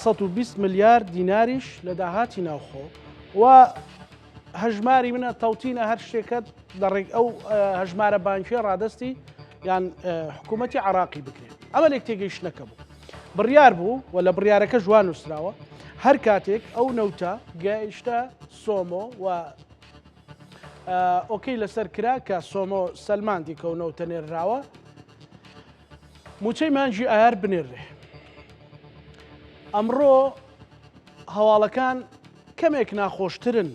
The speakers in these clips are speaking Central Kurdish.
120 ملیار دیناریش لە داهاتی ناوخۆ و هەژماری منە تەوتینە هەر شتێکت لە ڕێک ئەو هەژمارە بانکیە ڕادستی یان حکوومەتی عراقی بکرێت. ئەمە لێک تێگەیشتنەکە بوو. بڕیار بوو و لە بڕیارەکە ژوان نووسراوە هەر کاتێک ئەو نەوتە گەیشتە سۆمۆ و ئۆکەی لەسەر کرا کە سۆمۆ سەلماندی کە و نەوتە نێرراوە مووچەی مانگی ئایار بنێررێ. ئەمڕۆ هەواڵەکان کەمێک ناخۆشترن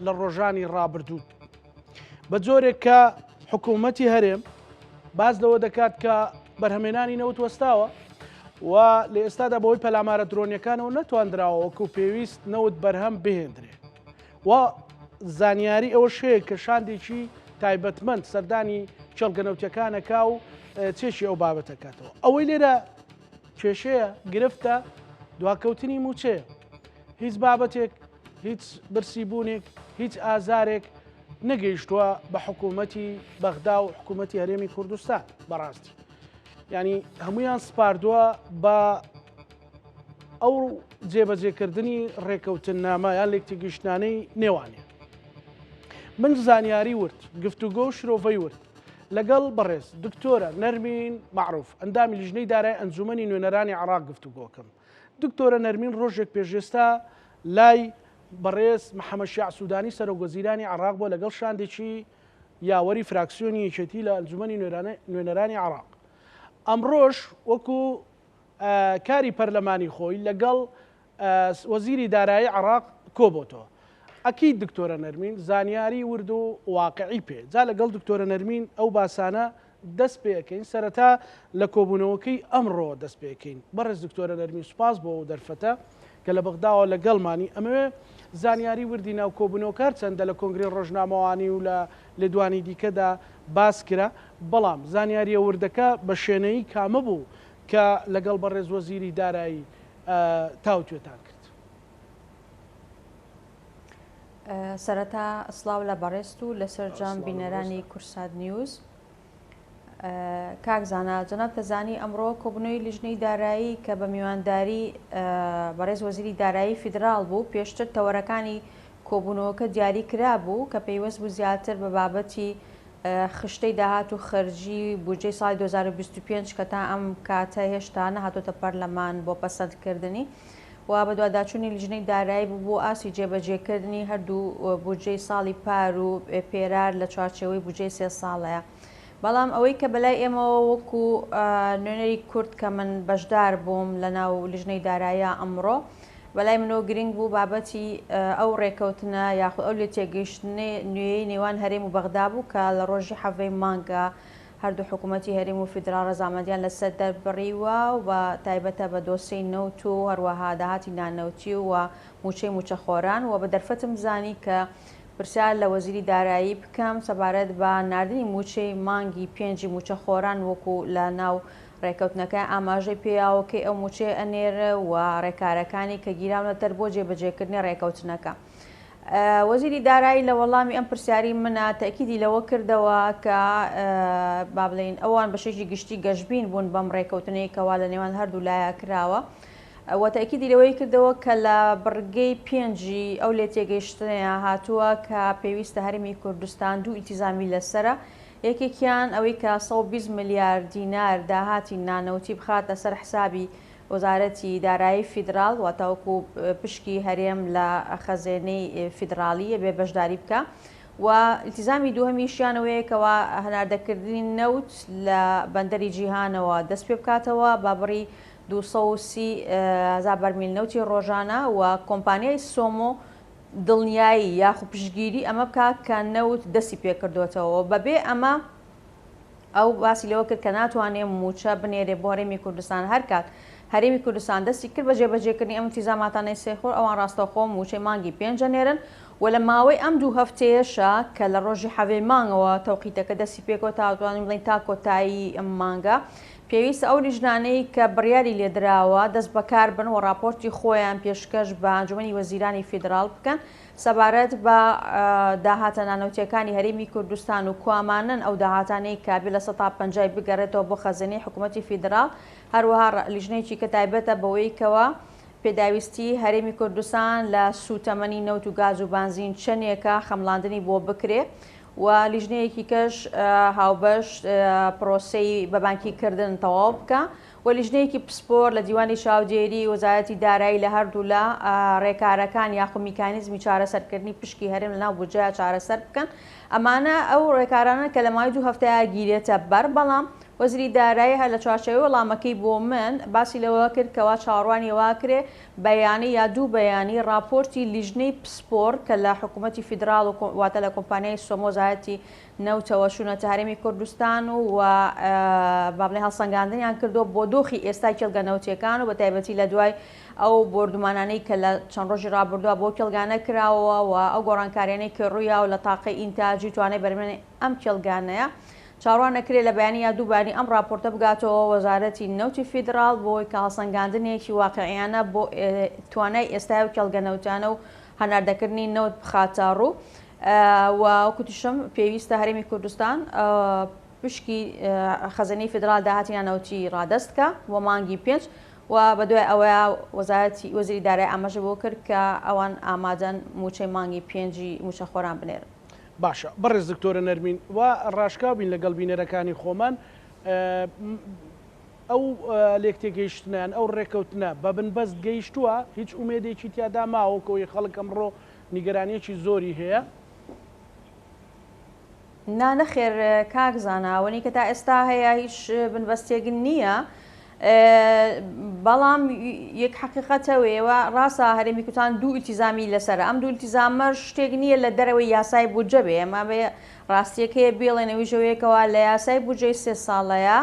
لە ڕۆژانی ڕابردوو بە جۆرێک کە حکوومەتی هەرێم باز لەوە دەکات کە بەرهەمێنانی نەوت وەستاوە و لە ئێستادا بەهۆی پەلامارە درۆنیەکانەوە نەتواندراوە وەکو پێویست نەوت بەرهەم بهێندرێ و زانیاری ئەوەش هەیە کە شاندێکی تایبەتمەند سەردانی کێڵگە نەوتیەکانەکا و چێکی ئەو بابەتەکاتەوە. ئەوەی لێرە کێشەیە گرفتە دواکەوتنی موچەیە. هیچ بابەتێک، هیچ برسیبوونێک، هیچ ئازارێک نەگەیشتووە بە حکوومەتی بەغدا و حکوومەتی هەرێمی کوردستان بەڕاستی. یعنی هەمویان سپاردووە بە ئەو جێبەجێکردنی ڕێکەوتننامە یان لێکتێگەیشتنانەی نێوانیان. من زانیاری ورد، گفتوگۆ و شرۆڤەی ورد لەگەڵ بەڕێز دکتۆرە نەرمین مەعروف، ئەندامی لیژنەی دارای ئەنجوومەنی نوێنەرانی عێراق گفتوگۆکەم. دکتۆرە نەرمین ڕۆژێک پێشێستا لای بەڕێز محەمەد شیاع سوودانی سەرۆکوەزیرانی عێراق بووە لەگەڵ شاندێکی یاوەری فراکسیۆنی یەکێتی لە ئەنجوومەنی نوێنەرانی عێراق. ئەمڕۆش وەکو کاری پەرلەمانی خۆی لەگەڵ وەزیری دارایی عێراق کۆبۆتەوە. ئەکید دکتۆرە نەرمین زانیاری ورد و واقعی پێ. جا لەگەڵ دکتۆرە نەرمین ئەو باسانە دەست پێ ئەکەین. سەرەتا لە کۆبوونەوەکەی ئەمڕۆ دەست پێ ئەکەین. بەڕێز دکتۆرە نەرمین سوپاس بۆ ئەو دەرفەتە کە لە بەغداوە لەگەڵمانی. ئەمەوێ زانیاری وردی ناو کۆبوونەوەکە هەرچەندە لە کۆنگرەی ڕۆژنامەوانی و لە لێدوانی دیکەدا باس کرا، بەڵام زانیارییە وردەکە بە شێنەیی کامە بوو کە لەگەڵ بەڕێز وەزیری دارایی تاوتوێتان کرد؟ سەرەتا سڵاو لە بەڕێزت و لە سەرجەم بینەرانی کورسات نیوز. کاک زانا جەنابت دەزانی ئەمڕۆ کۆبوونەوەی لیژنەی دارایی کە بە میوانداری بەڕێز وەزیری دارایی فیدراڵ بوو، پێشتر تەوەرەکانی کۆبوونەوەکە دیاری کرابوو کە پەیوەست بوو زیاتر بە بابەتی خشتەی داهات و خەرجی بودجەی ساڵی 2025 کە تا ئەم کاتە هێشتا نەهاتۆتە پەرلەمان بۆ پەسەندکردنی و بەدواداچوونی لیژنەی دارایی بوو بۆ ئاستی جێبەجێکردنی هەردوو بودجەی ساڵی پار و پێرار لە چوارچێوەی بودجەی سێ ساڵەیە. بەڵام ئەوەی کە بەلای ئێمەوە وەکو نوێنەری کورد کە من بەشدار بووم لە ناو لیژنەی داراییا ئەمڕۆ بەلای منەوە گرنگ بوو بابەتی ئەو ڕێکەوتنە یاخود ئەو لێتێگەیشتنەی نوێیەی نێوان هەرێم و بەغدا بوو کە لە ڕۆژی حەڤەی مانگە هەردوو حکوومەتی هەرێم و فیدراڵ ڕەزامەندیان لەسەر دەربڕیوە و تایبەتە بە دۆسێی نەوت و هەروەها داهاتی نانەوتی و مووچەی مووچەخۆران و بە دەرفەتم زانی کە پرسیار لە وەزیری دارایی بکەم سەبارەت بە ناردنی مووچەی مانگی پێنجی مووچەخۆران وەکو لە ناو ڕێکەوتنەکە ئاماژەی پێیاوە کەی ئەو مووچەیە ئەنێرێ و ڕێکارەکانی کە گیراونەتەر بۆ جێبەجێکردنی ڕێکەوتنەکە. وەزیری دارایی لە وەڵامی ئەم پرسیاری منە تەئکیدی لەوە کردەوە کە با بڵێین ئەوان بە شێکی گشتی گەشبین بوون بەم ڕێکەوتنەی کەوا لە نێوان هەردوو لایە کراوە و تەئکیدی لەوەی کردەوە کە لە بڕگەی پێنجی ئەو لێتێگەیشتنەیە هاتووە کە پێویستە هەرێمی کوردستان دوو ئیلتیزامی لەسەرە یەکێکیان ئەوەی کە 120 ملیار دینار داهاتی نانەوتی بخاتە سەر حسابی وەزارەتی دارایی فیدراڵ، واتە وەکو پشکی هەرێم لە خەزێنەی فیدراڵی ئەبێ بەشداری بکا و ئیلتیزامی دووهەمیشیان ئەوەیە کەوا هەناردەکردنی نەوت لە بەندەری جیهانەوە دەست پێ بکاتەوە بە بڕی 230 هەزار بەرمیل نەوتی ڕۆژانە و کۆمپانیای سۆمۆ دڵنیایی یاخو پشتگیری ئەمە بکا کە نەوت دەستی پێکردۆتەوە بەبێ ئەمە ئەو باسی لەوە کرد کە ناتوانێ مووچە بنێرێ بۆ هەرێمی کوردستان، هەرکات هەرێمی کوردستان دەستی کرد بە جێبەجێکردنی ئەم ئیلتیزاماتانەی سێخور، ئەوان ڕاستەوخۆ مووچەی مانگی پێنج ئەنێرن و لە ماوەی ئەم دوو هەفتەیەشا کە لە ڕۆژی حەڤەی مانگەوە تەوقیتەکە دەستی پێکەوە تا توانین بڵێین تا کۆتایی ئەم مانگە پێویستە ئەو لیژنانەی کە بڕیاری لێدراوە دەست بەکار بن و ڕاپۆرتی خۆیان پێشکەش بە ئەنجومەنی وەزیرانی فیدراڵ بکەن سەبارەت بە داهاتە نانەوتییەکانی هەرێمی کوردستان و کوامانەن ئەو داهاتانەی کە بێ پەنجای بگەرێتەوە بۆ خەزێنەی حکوومەتی فیدراڵ، هەروەها لیژنەیەکی کە تایبەتە بەوەی کەوا. پێداویستی هەرێمی کوردستان لە سووتەمەنی نەوت و گاز و بانزین چەندێکە خەمڵاندنی بۆ بکرێ و لیژنەیەکی کەش هاوبەش پرۆسەی بە بانکی کردن تەواو بکە و لیژنەیەکی پسپۆر لە دیوانی چاودێری وەزارەتی دارایی لە هەردوولا ڕێکارەکان یاخو میکانیزمی چارەسەرکردنی پشکی هەرێم لەناو بودجەیا چارەسەر بکەن. ئەمانە ئەو ڕێکارانەن کە لە ماوەی دوو هەفتەیا گیرێتە بەر، بەڵام وەزیری دارایی هەر لە چوارچێوەی وەڵامەکەی بۆ من باسی لەوە کرد کەوا چاوەڕوانی واکرێ بەیانی یا دوو بەیانی ڕاپۆرتی لیژنەی پسپۆر کە لە حکوومەتی فیدراڵ و واتە لە کۆمپانیای سۆمۆ وەزارەتی نەوتەوە چوونەتە هەرێمی کوردستان و و با بڵێین هەڵسەنگاندنیان کردووە بۆ دۆخی ئێستای کێڵگە نەوتیەکان و بە تایبەتی لە دوای ئەو بۆردومانانەی کە لە چەند ڕۆژی ڕابردووە بۆ کێڵگانە کراوە و ئەو گۆڕانکاریانەی کە ڕوویاوە لە تاقەی ئینتاجی و توانای بەرهەمهێنانی ئەم کێڵگانەیە چاوەڕوان دەکرێت لە بەیانی یا دوو بەیانی ئەم ڕاپۆرتە بگاتەوە وەزارەتی نەوتی فیدراڵ بۆی کە هەڵسەنگاندنێکی واقعیانە بۆ توانای ئێستای و کێڵگە نەوتانە و هەناردەکردنی نەوت بخاتە ڕوو. و وەکوتیشم پێویستە هەرێمی کوردستان پشکی خەزێنەی فیدراڵ داهاتی نانەوتی ڕادەست کە بۆ مانگی پێنج و بەدوای ئەوەیە وەزارەتی وەزیری دارایی ئاماژە بۆ کرد کە ئەوان ئامادەن مووچەی مانگی پێنجی مووچەخۆران بنێرن. باشە بەڕێز دکتۆرە نەرمین وا ڕاشکاو بین لەگەڵ بینەرەکانی خۆمان ئەو لێکتێگەیشتنە یان ئەو ڕێکەوتنە بە بنبەست گەیشتووە؟ هیچ ئومێدێکی تیادا ماوە کەوەی خەڵک ئەمڕۆ نیگەرانیەکی زۆری هەیە؟ نا نەخێر کاک زانا ئەوەنی کە تا ئێستا هەیە هیچ بنبەستێک نییە بەڵام یەک حقیقەتەوەیەوە ڕاستە هەرێمی کوردستان دوو ئیلتیزامی لەسەر ئەم دوو ئیلتیزامە شتێک نییە لە دەرەوەی یاسای بودجە بێ ئەمە بێ ڕاستیەکەیە بێڵێنەویژەوەیەکەوە لە یاسای بودجەی سێ ساڵەیە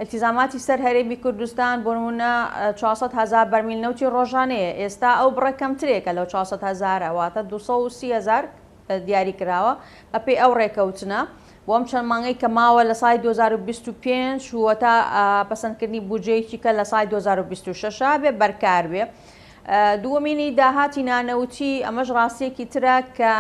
ئیلتیزاماتی سەر هەرێمی کوردستان بۆ نموونە 400 هەزار بەرمیل نەوتی ڕۆژانەیە، ئێستا ئەو بڕە کەمترێکە لەو 400 هەزارە، واتە 230 هەزار دیاری کراوە بەپێی ئەو ڕێکەوتنە بۆ ئەم چەند مانگەی کە ماوە لە ساڵی 2025 و تا پەسەندکردنی بودجەیەکی کە لە ساڵی 2026 بێ بەرکار بێ. دووەمینی داهاتی نانەوتی، ئەمەش ڕاستیەکی ترە کە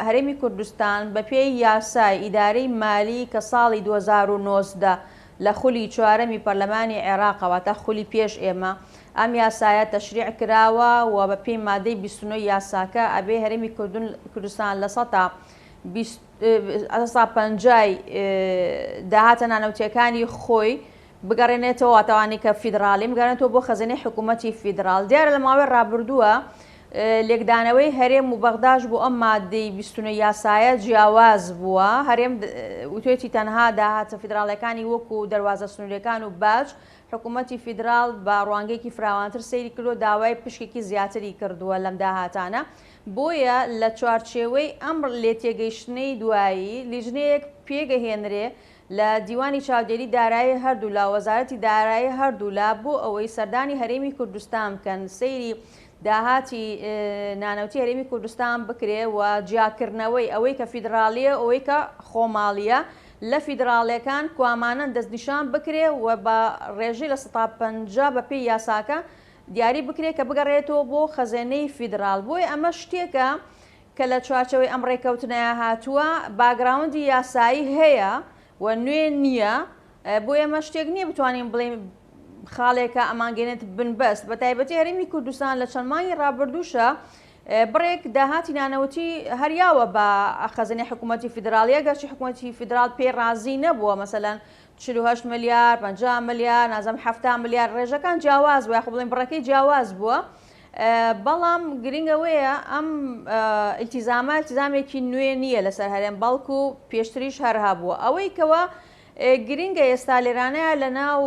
هەرێمی کوردستان بەپێی یاسای ئیدارەی مالی کە ساڵی 2019 لە خولی چوارەمی پەرلەمانی عێراق واتە خولی پێش ئێمە ئەم یاسایە تەشریع کراوە و بە پێی مادەی 29 یاساکە ئەبێ هەرێمی کوردستان لە سەتا 20 پەنجای داهاتە نانەوتیەکانی خۆی بگەڕێنێتەوە واتە ئەوانەی کە فیدڕاڵین بگەڕێنێتەوە بۆ خەزێنەی حکوومەتی فیدڕاڵ. دیارە لە ماوەی ڕابردووە لێکدانەوەی هەرێم و بەغداش بۆ ئەم مادەی 29 یاسایە جیاواز بووە. هەرێم وتوێتی تەنها داهاتە فیدراڵیەکانی وەکو دەروازە سنووریەکان و باج، حکوومەتی فیدراڵ بە ڕوانگەیەکی فراوانتر سەیری کردووە، داوای پشکێکی زیاتری کردووە لەم داهاتانە. بۆیە لە چوارچێوەی ئەم لێتێگەیشتنەی دوایی لیژنەیەک پێگەهێنرێ لە دیوانی چاودێری دارایی هەردوولا و وەزارەتی دارایی هەردوولا بۆ ئەوەی سەردانی هەرێمی کوردستان بکەن سەیری داهاتی نانەوتی هەرێمی کوردستان بکرێ و جیاکردنەوەی ئەوەی کە فیدراڵیە ئەوەی کە خۆماڵیە لە فیدراڵیەکان کوامانەن دەستنیشان بکرێ و بە ڕێژەی 50% بەپێی یاساکە دیاری بکرێ کە بگەڕێتەوە بۆ خەزێنەی فیدراڵ بۆیە ئەمە شتێکە کە لە چوارچێوەی ئەم ڕێککەوتنەیا هاتووە، background ی یاسایی هەیە و نوێ نییە، بۆیە ئەمە شتێک نییە بتوانین بڵێین خاڵێکە ئەمانگەێنێت بنبەست، بە تایبەتی هەرێمی کوردستان لە چەند مانگی ڕابردووشە بڕێک داهاتی نانەوتی هەریاوە بە خەزێنەی حکوومەتی فیدراڵی، ئەگەرچی حکوومەتی فیدراڵ پێی ڕازی نەبووە، مەسەلەن 48 ملیار، 50 ملیار، نازانم 70 ملیار، ڕێژەکان جیاواز بووە، یاخۆ بڵێین بڕەکەی جیاواز بووە. بەڵام گرنگ ئەوەیە ئەم ئیلتیزامە ئیلتیزامێکی نوێ نییە لەسەر هەرێم بەڵکو پێشتریش هەر هەبووە. ئەوەی کەوا گرنگە ئێستا لێرانەیە لە ناو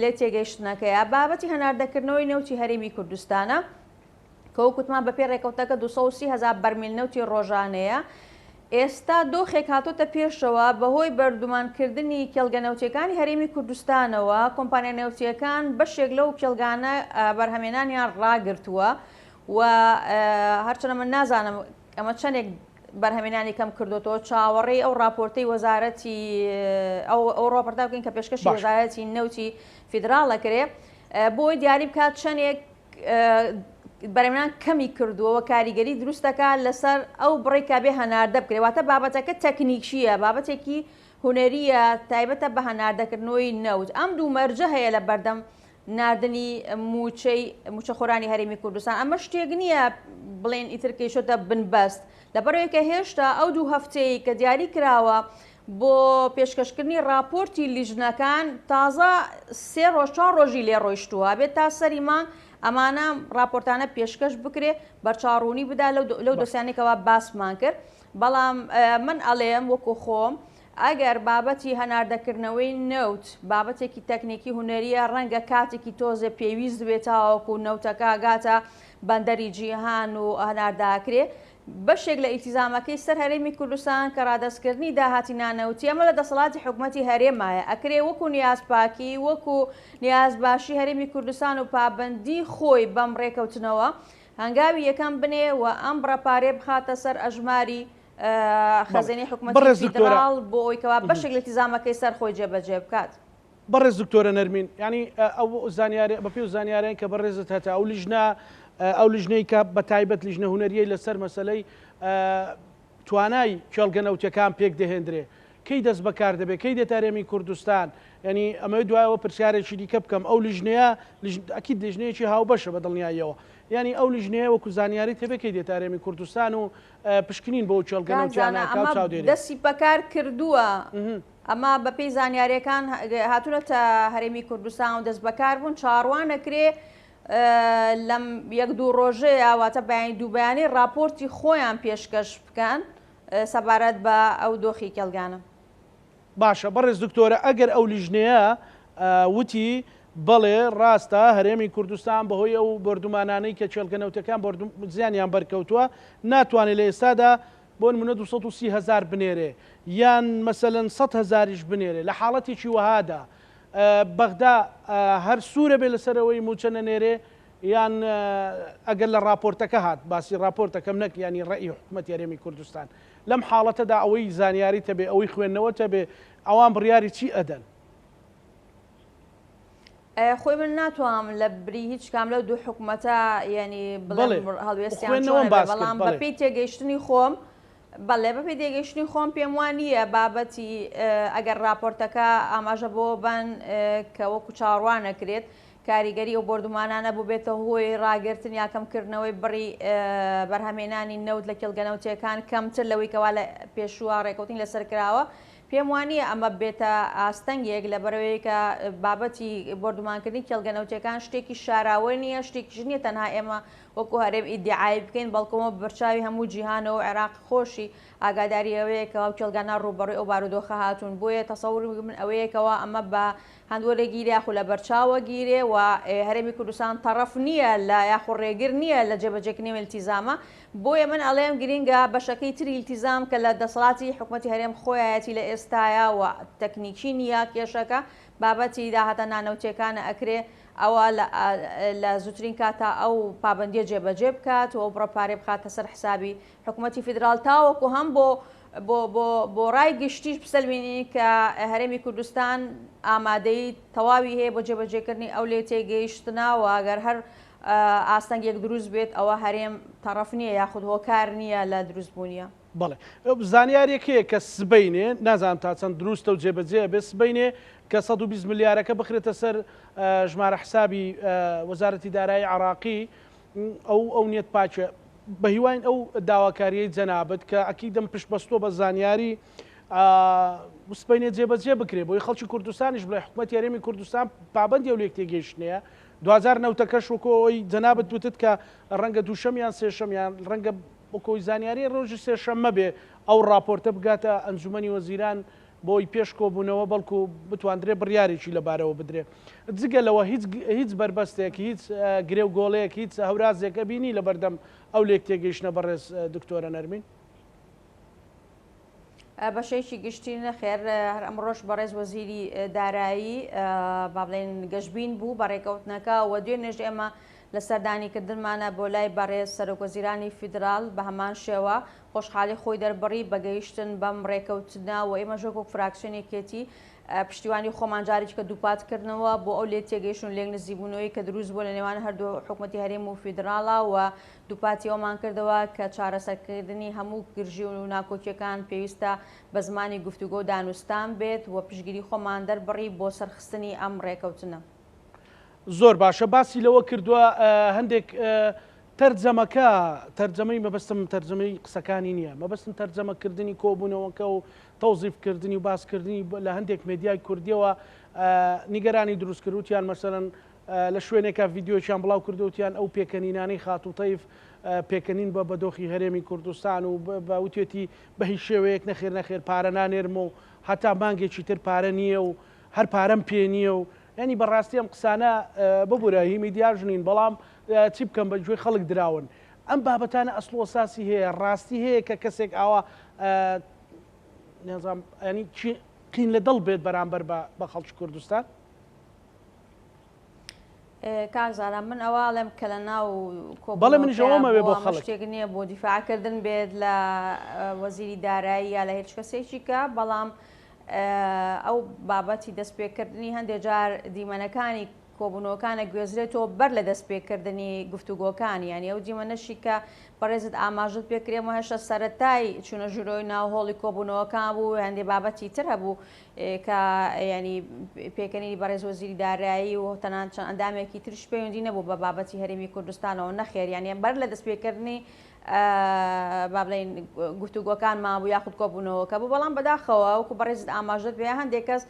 لێ تێگەیشتنەکەیە بابەتی هەناردەکردنەوەی نەوتی هەرێمی کوردستانە کە وەک وتمان بەپێی ڕێکەوتەکە 230 هەزار بەرمیل نەوتی ڕۆژانەیە ئێستا دۆخێک هاتۆتە پێشەوە بەهۆی بەردومانکردنی کێڵگە نەوتییەکانی هەرێمی کوردستانەوە، کۆمپانیا نەوتییەکان بەشێک لەو کێڵگانە بەرهەمێنانیان ڕاگرتووە و هەرچەندە من نازانم ئەمە چەندێک بەرهەمێنانی کەم کردوتەوە چاوەڕێی ئەو راپۆرتەی وەزارەتی ئەو ئەو ڕاپۆرتە بکەین کە پێشکەشی وەزارەتی نەوتی فیدراڵ ئەکرێ بۆی دیاری بکات چەندێک بەرهەمهێنان کەمی کردووە و کاریگەری دروست دەکات لەسەر ئەو بڕەی کە بێ هەناردە بکرێت واتە بابەتەکە تەکنیکییە بابەتێکی هونەرییە تایبەتە بە هەناردەکردنەوەی نەوت ئەم دوو مەرجە هەیە لە بەردەم ناردنی مووچەی مووچەخۆرانی هەرێمی کوردستان ئەمە شتێک نییە بڵێن ئیتر کەیشۆتە بنبەست لەبەرئەوەی کە هێشتا ئەو دوو هەفتەیەی کە دیاری کراوە بۆ پێشکەشکردنی ڕاپۆرتی لیژنەکان تازە سێ ڕۆژ چوار ڕۆژی لێ ڕۆیشتووە بێت تا سەری مانگ ئەمانە ڕاپۆرتانە پێشکەش بکرێ بەرچاوڕوونی بدا لەو دۆسیانەی کەوا باسمان کرد بەڵام من ئەڵێم وەکو خۆم ئەگەر بابەتی هەناردەکردنەوەی نەوت بابەتێکی تەکنیکی هونەرییە ڕەنگە کاتێکی تۆزێ پێویست بێت تاوەکو نەوتەکە گاتە بەندەری جیهان و هەناردەکرێ بەشێک لە ئیلتیزامەکەی سەر هەرێمی کوردستان کە ڕادەستکردنی داهاتی نانەوتی ئەمە لە دەسەڵاتی حکومەتی هەرێمایە ئەکرێ وەکو نیازپاکی وەکو نیازباشی هەرێمی کوردستان و پابەندی خۆی بەم ڕێکەوتنەوە هەنگاوی یەکەم بنێ و ئەم بڕە پارەیە بخاتە سەر ئەژماری خەزێنەی حکومەتی فیدراڵ بۆ ئەوەی کەوا بەشێک لە ئیلتیزامەکەی سەر خۆی جێبەجێ بکات. بەڕێز دکتۆرە نەرمین یانی ئەو زانیاری بە پێی زانیارین کە بەڕێزت هەتە ئەو لیژنە ئەو لیژنەی کە بە تایبەت لیژنە هونەریەی لەسەر مەسەلەی توانای کێڵگە نەوتەکان پێک دەهێندرێ کەی دەست بەکار دەبێت کەی دێتە هەرێمی کوردستان ینی ئەمەوێت دوایەوە پرسیارێکی دیکە بکەم ئەو لیژنەیە ئەکید لیژنەیەکی هاوبەشە بە دڵنیاییەوە ینی ئەو لیژنەیە وەکو زانیاری تەبێ کەی دێتە هەرێمی کوردستان و پشکنین بۆ کێڵگە کاک زانا نەوتیانە کا و ئەمە چاودێری. دەستی بەکار کردووە ئەمە بەپێی زانیاریەکان هاتوونەتە هەرێمی کوردستان و دەست بەکار بوون چاوەڕوان ئەکرێ لەم یەک دوو ڕۆژەیە واتە بەیانی دوو بەیانی ڕاپۆرتی خۆیان پێشکەش بکەن سەبارەت بە ئەو دۆخی کێڵگانە. باشە بەڕێز دکتۆرە ئەگەر ئەو لیژنەیە وتی بەڵێ ڕاستە هەرێمی کوردستان بەهۆی ئەو بۆردومانانەی کە کێڵگە نەوتەکان زیانیان بەرکەوتووە ناتوانێت لە ئێستادا بۆ نمونە 230 هەزار بنێرێ یان مەسەلەن 100 هەزاریش بنێرێ لە حاڵەتێکی وەهادا بەغدا هەر سوورە بێ لەسەر ئەوەی مووچە نەنێرێ یان ئەگەر لە ڕاپۆرتەکە هات باسی ڕاپۆرتەکەم نەک یانی ڕەئی حکومەتی هەرێمی کوردستان لەم حاڵەتەدا ئەوەی زانیاریت هەبێ ئەوەی خوێندنەوەت هەبێ ئەوان بڕیاری چی ئەدەن؟ خۆی من ناتوانم لە بری هیچ کام لەو دوو حکومەتە یعنی بەڵێ بڵێم هەڵوێستیان خوێندنەوەم چۆنە بێ باس کرد بەڵام بەڵێ. بەپێی تێگەیشتنی خۆم بەڵێ بەپێی تێگەیشتنی خۆم پێم وا نییە بابەتی ئەگەر راپۆرتەکە ئاماژە بۆ بەن کە وەکو چاوەڕوان نەکرێت کاریگەری ئەو بۆردومانانە بووبێتە هۆی ڕاگرتن یا کەمکردنەوەی بڕی بەرهەمهێنانی نەوت لە کێڵگە نەوتییەکان کەمتر لەوەی کەوا لە پێشووە ڕێکەوتنی لەسەر کراوە. پێم وانییە ئەمە ببێتە ئاستەنگێک لەبەرئەوەی کە بابەتی بۆردومانکردنی کێڵگە نەوتییەکان شتێکی شاراوە نییە، شتێکیش نییە تەنها ئێمە وەکو هەرێم ئیدیعای بکەین، بەڵکو ئەمە بەرچاوی هەموو جیهانەوە و عێراق خۆشی ئاگاداری ئەوەیە کەوا کێڵگانە ڕووبەڕووی ئەو بارودۆخە هاتوون. بۆیە تەسەوری من ئەوەیە کەوا ئەمە بە هەند وەرەگیرێ یاخو لەبەرچاوە گیرێ و هەرێمی کوردستان تەڕەف نییە لە یاخو ڕێگر نییە لە جێبەجێکردنی ئەم ئیلتیزامە بۆیە من ئەڵێم گرینگە بەشەکەی تری ئیلتیزام کە لە دەسەڵاتی حکومەتی هەرێم خۆیایەتی لە ئێستایا و تەکنیکی نییە کێشەکە بابەتی داهاتە نانەوتیەکانە ئەکرێ ئەوە لە زووترین کاتا ئەو پابەندیە جێبەجێ بکات و ئەو بڕە پارەی بخاتە سەر حسابی حکومەتی فیدراڵ تاوەکو هەم بۆ بۆ بۆ بۆ ڕای گشتیش بسەلمێنین کە هەرێمی کوردستان ئامادەیی تەواوی هەیە بۆ جێبەجێکردنی ئەو لێ تێگەیشتنە و ئەگەر هەر ئاستەنگێک دروست بێت ئەوە هەرێم تەڕەف نییە یاخود هۆکار نییە لە دروستبوونیە. بەڵێ زانیاریەک هەیە کە سبەینێ، نازانم تا چەند دروستە و جێبەجێ ئەبێت، سبەینێ کە 120 ملیارەکە بخرێتە سەر ژمارە حسابی وەزارەتی دارایی عێراقی، ئەو ئەو نیەت پاکە بەهیواین ئەو داواکاریەی جەنابت کە ئەکیدم پشت بەستووە بە زانیاری سبەینێ جێبەجێ بکرێ بۆی خەڵکی کوردستانیش بڵێ حکومەتی هەرێمی کوردستان پابەندی ئەو لێکتێگەیشتنەیە دواجار نەوتەکەش وەکو ئەوەی جەنابت وتت کە ڕەنگە دووشەم یان سێشەم یان ڕەنگە وەکۆی زانیاری ڕۆژی سێشەممە بێ ئەو ڕاپۆرتە بگاتە ئەنجومەنی وەزیران بۆی پێش کۆبوونەوە بەڵکو بتواندرێ بڕیارێکی لەبارەوە بدرێ. جگە لەوە هیچ هیچ بەربەستێک، هیچ گرێ و گۆڵێک، هیچ هەورازێک ئەبینی لەبەردەم ئەو لێکتێگەیشتنە بەڕێز دکتۆرە نەرمین؟ بەشێکی گشتی نەخێر، هەر ئەمڕۆش بەڕێز وەزیری دارایی با بڵێین گەشبین بوو بە ڕێکەوتنەکە و دوێنێش ئێمە لە سەردانیکردنمانە بۆ لای بەڕێز سەرۆکوەزیرانی فیدراڵ بە هەمان شێوە خۆشحاڵی خۆی دەربڕی بە گەیشتن بەم ڕێکەوتنە و ئێمەش وەکو فراکسیۆنی یەکێتی پشتیوانی خۆمان جارێکیکە دووپات کردنەوە بۆ ئەو لێکتێگەیشتن و لێکنزیکبوونەوەی کە دروست بووە لە نێوان هەردوو حکومەتی هەرێم و فیدراڵا و دووپاتی ئەومان کردەوە کە چارەسەرکردنی هەموو گرژی و ناکۆکیەکان پێویستە بە زمانی گفتوگۆ و دانوستان بێت و پشتگیری خۆمان دەربڕی بۆ سەرخستنی ئەم ڕێکەوتنە. زۆر باشە باسی لەوە کردووە هەندێک تەرجەمەکە تەرجەمەی مەبەستم تەرجەمەی قسەکانی نییە مەبەستم تەرجەمەکردنی کۆبوونەوەکە و تەوزیفکردنی و باسکردنی لە هەندێک مێدیای کوردیەوە نیگەرانی دروست کرد وتیان مەسەلەن لە شوێنێکا ڤیدیۆیەکیان بڵاو کردەوە وتیان ئەو پێکەنینانەی خاتوو تەیف پێکەنین بە بە دۆخی هەرێمی کوردستان و بە وتێتی بە هیچ شێوەیەک نەخێر نەخێر پارە نانێرم و هەتا مانگێکی تر پارە نییە و هەر پارەم پێ نییە و یانی بەڕاستی ئەم قسانە ببورە هی میدیاش نین بەڵام چی بکەم بە گوێی خەڵک دراون ئەم بابەتانە ئەسڵ و ئەساسی هەیە ڕاستی هەیە کە کەسێک ئاوا نازانم ینی قین لە دڵ بێت بەرامبەر بە خەڵکی کوردستان؟ کاک زارا من ئەوە ئەڵێم کە لە ناو بەڵێ منیش ئەوەم ئەوێ بۆ خەڵک شتێک نییە بۆ دیفاعکردن بێت لە وەزیری دارایی یا لە هیچ کەسێکی کە بەڵام ئەو بابەتی دەستپێکردنی هەندێک جار دیمەنەکانی کۆبوونەوەکان ئەگوێزرێتەوە بەر لە دەستپێکردنی گفتوگۆکان، یانی ئەو دیمەنەشی کە بەڕێزت ئاماژەت پێ کرد ئێمە هێشتا سەرەتای چوونە ژوورەوەی ناو هۆڵی کۆبوونەوەکان بوو، هەندێ بابەتی تر هەبوو کە یانی پێکەنینی بەڕێز وەزیری دارایی و تەنانەت چەند ئەندامێکی تریش پەیوەندی نەبوو بە بابەتی هەرێمی کوردستانەوە، نەخێر یانی بەر لە دەستپێکردنی با بڵێین گفتوگۆکان مابوو یاخود کۆبوونەوەکە بوو، بەڵام بەداخەوە وەکو بەڕێزت ئاماژەت پێ هەندێک کەس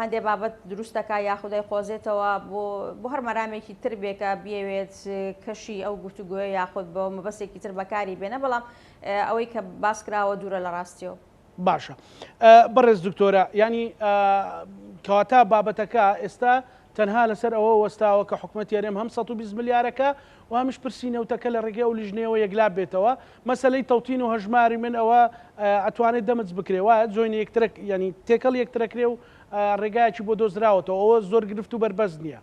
هەندێ بابەت دروست دەکا یاخود دەیقۆزێتەوە بۆ بۆ هەر مەرامێکی تر بێ کە بیەوێت کەشی ئەو گفتوگۆیە یاخود بۆ مەبەستێکی تر بەکاری بێنە بەڵام ئەوەی کە باس کراوە دوورە لە ڕاستیەوە. باشە بەڕێز دکتۆرە ینی کەواتە بابەتەکە ئێستا تەنها لەسەر ئەوە وەستاوە کە حکومەتی هەرێم هەم 120 ملیارەکە و هەمیش پرسی نەوتەکە لە ڕێگەی ئەو لیژنەیەوە یەکلا بێتەوە، مەسەلەی تەوتین و هەژماری من ئەوە ئەتوانێت دەمج بکرێ وایە join ی یەکترە یانی تێکەڵ یەکترەکرێ و ڕێگایەکی بۆ دۆزراوەتەوە ئەوە زۆر گرفت و بەربەست نییە.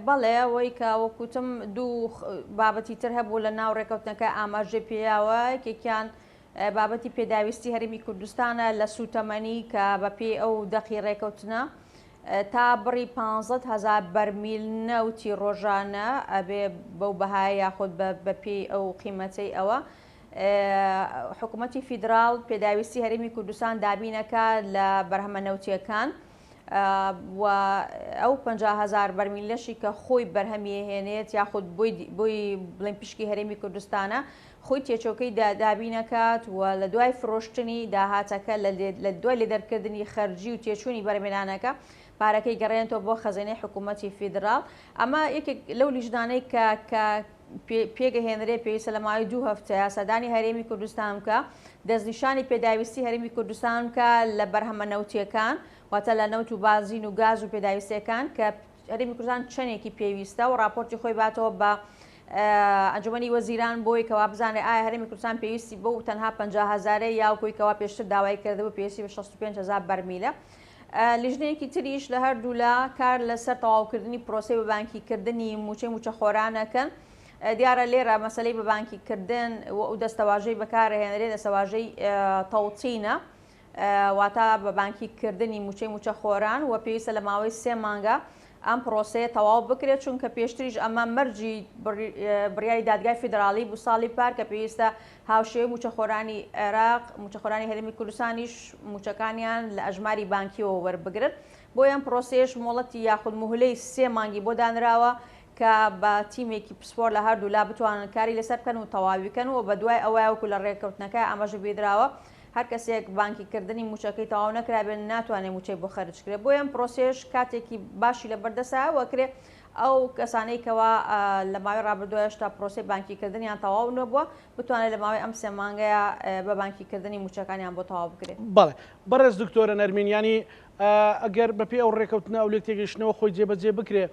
بەڵێ ئەوەی کە وەکوتم دوو بابەتی تر هەبوو لە ناو ڕێکەوتنەکە ئاماژەی پێیاوە یەکێکیان بابەتی پێداویستی هەرێمی کوردستانە لە سووتەمەنی کە بەپێی ئەو دەقی ڕێکەوتنە تا بڕی 15 هەزار بەرمیل نەوتی ڕۆژانە ئەبێ بەو بەهایە یاخود بەپێی ئەو قیمەتەی ئەوە حکوومەتی فیدراڵ پێداویستی هەرێمی کوردستان دابینەکە لە بەرهەمە نەوتیەکان و ئەو 50 هەزار بەرمیلەشی کە خۆی بەرهەمی هێنێت یاخود بۆی بۆی بڵێن پشکی هەرێمی کوردستانە خۆی تێچۆکەی دابینەکات و لە دوای فرۆشتنی داهاتەکە لە دوای لێدەرکردنی خەرجی و تێچوونی بەرهەمهێنانەکە پارەکەی گەڕێنێتەوە بۆ خەزێنەی حکوومەتی فیدراڵ. ئەمە یەکێک لەو لیژنانەی کە کە پێگەهێنرێ پێویستە لە ماوەی دوو هەفتەیە سەردانی هەرێمی کوردستان بکە، دەستنیشانی پێداویستی هەرێمی کوردستان بکە لە بەرهەمە نەوتییەکان، واتە لە نەوت و بازین و گاز و پێداویستییەکان کە هەرێمی کوردستان چەندێکی پێویستە و ڕاپۆرتی خۆی باتەوە بە ئەنجومەنی وەزیران بۆی کەوا بزانێت ئایا هەرێمی کوردستان پێویستی بەو تەنها 50 هەزارەیە یا کۆی کەوا پێشتر داوای کردبوو پێویستی بە 65 هەزار بەرمیلە. لیژنەیەکی تریش لە هەردوولا کار لەسەر تەواوکردنی پرۆسەی بە بانکیکردنی موچەی موچەخۆرانەکەن. دیارە لێرە مەسەلەی بە بانکیکردن و ئەو دەستەواژەی بەکارهێنرێ دەستەواژەی تەوتینە. واتە بە بانکی کردنی مووچەی مووچەخۆران و پێویستە لە ماوەی سێ مانگا ئەم پرۆسەیە تەواو بکرێت، چونکە پێشتریش ئەمە مەرجی بڕیاری دادگای فیدراڵی بوو ساڵی پار کە پێویستە هاوشێوەی مووچەخۆرانی عێراق مووچەخۆرانی هەرێمی کوردستانیش مووچەکانیان لە ئەژماری بانکیەوە وەربگرن. بۆیە ئەم پرۆسەیەش مۆڵەتی یاخود موهلەی سێ مانگی بۆ دانراوە کە بە تیمێکی پسپۆر لە هەردوولا بتوانن کاری لەسەر بکەن و تەواوی بکەن و بەدوای ئەوەیا وەکو لە رێککەوتنەکە ئاماژە پێدراوە هەر کەسێک بانکی کردنی مووچەکەی تەواو نەکرابێت ناتوانێت مووچەی بۆ خەرج کرێت بۆیە ئەم پرۆسەیەش کاتێکی باشی لەبەردەستە و ئەکرێ ئەو کەسانەی کەوا لە ماوەی ڕابردووە هێشتا پرۆسەی بانکی کردنیان تەواو نەبووە بتوانێت لە ماوەی ئەم سێ مانگەیە بە بانکی کردنی مووچەکانیان بۆ تەواو بکرێت. بەڵێ بەڕێز دکتۆرە نەرمین یانی ئەگەر بەپێی ئەو ڕێکەوتنە ئەو لێکتێگەیشتنەوە خۆی جێبەجێ بکرێ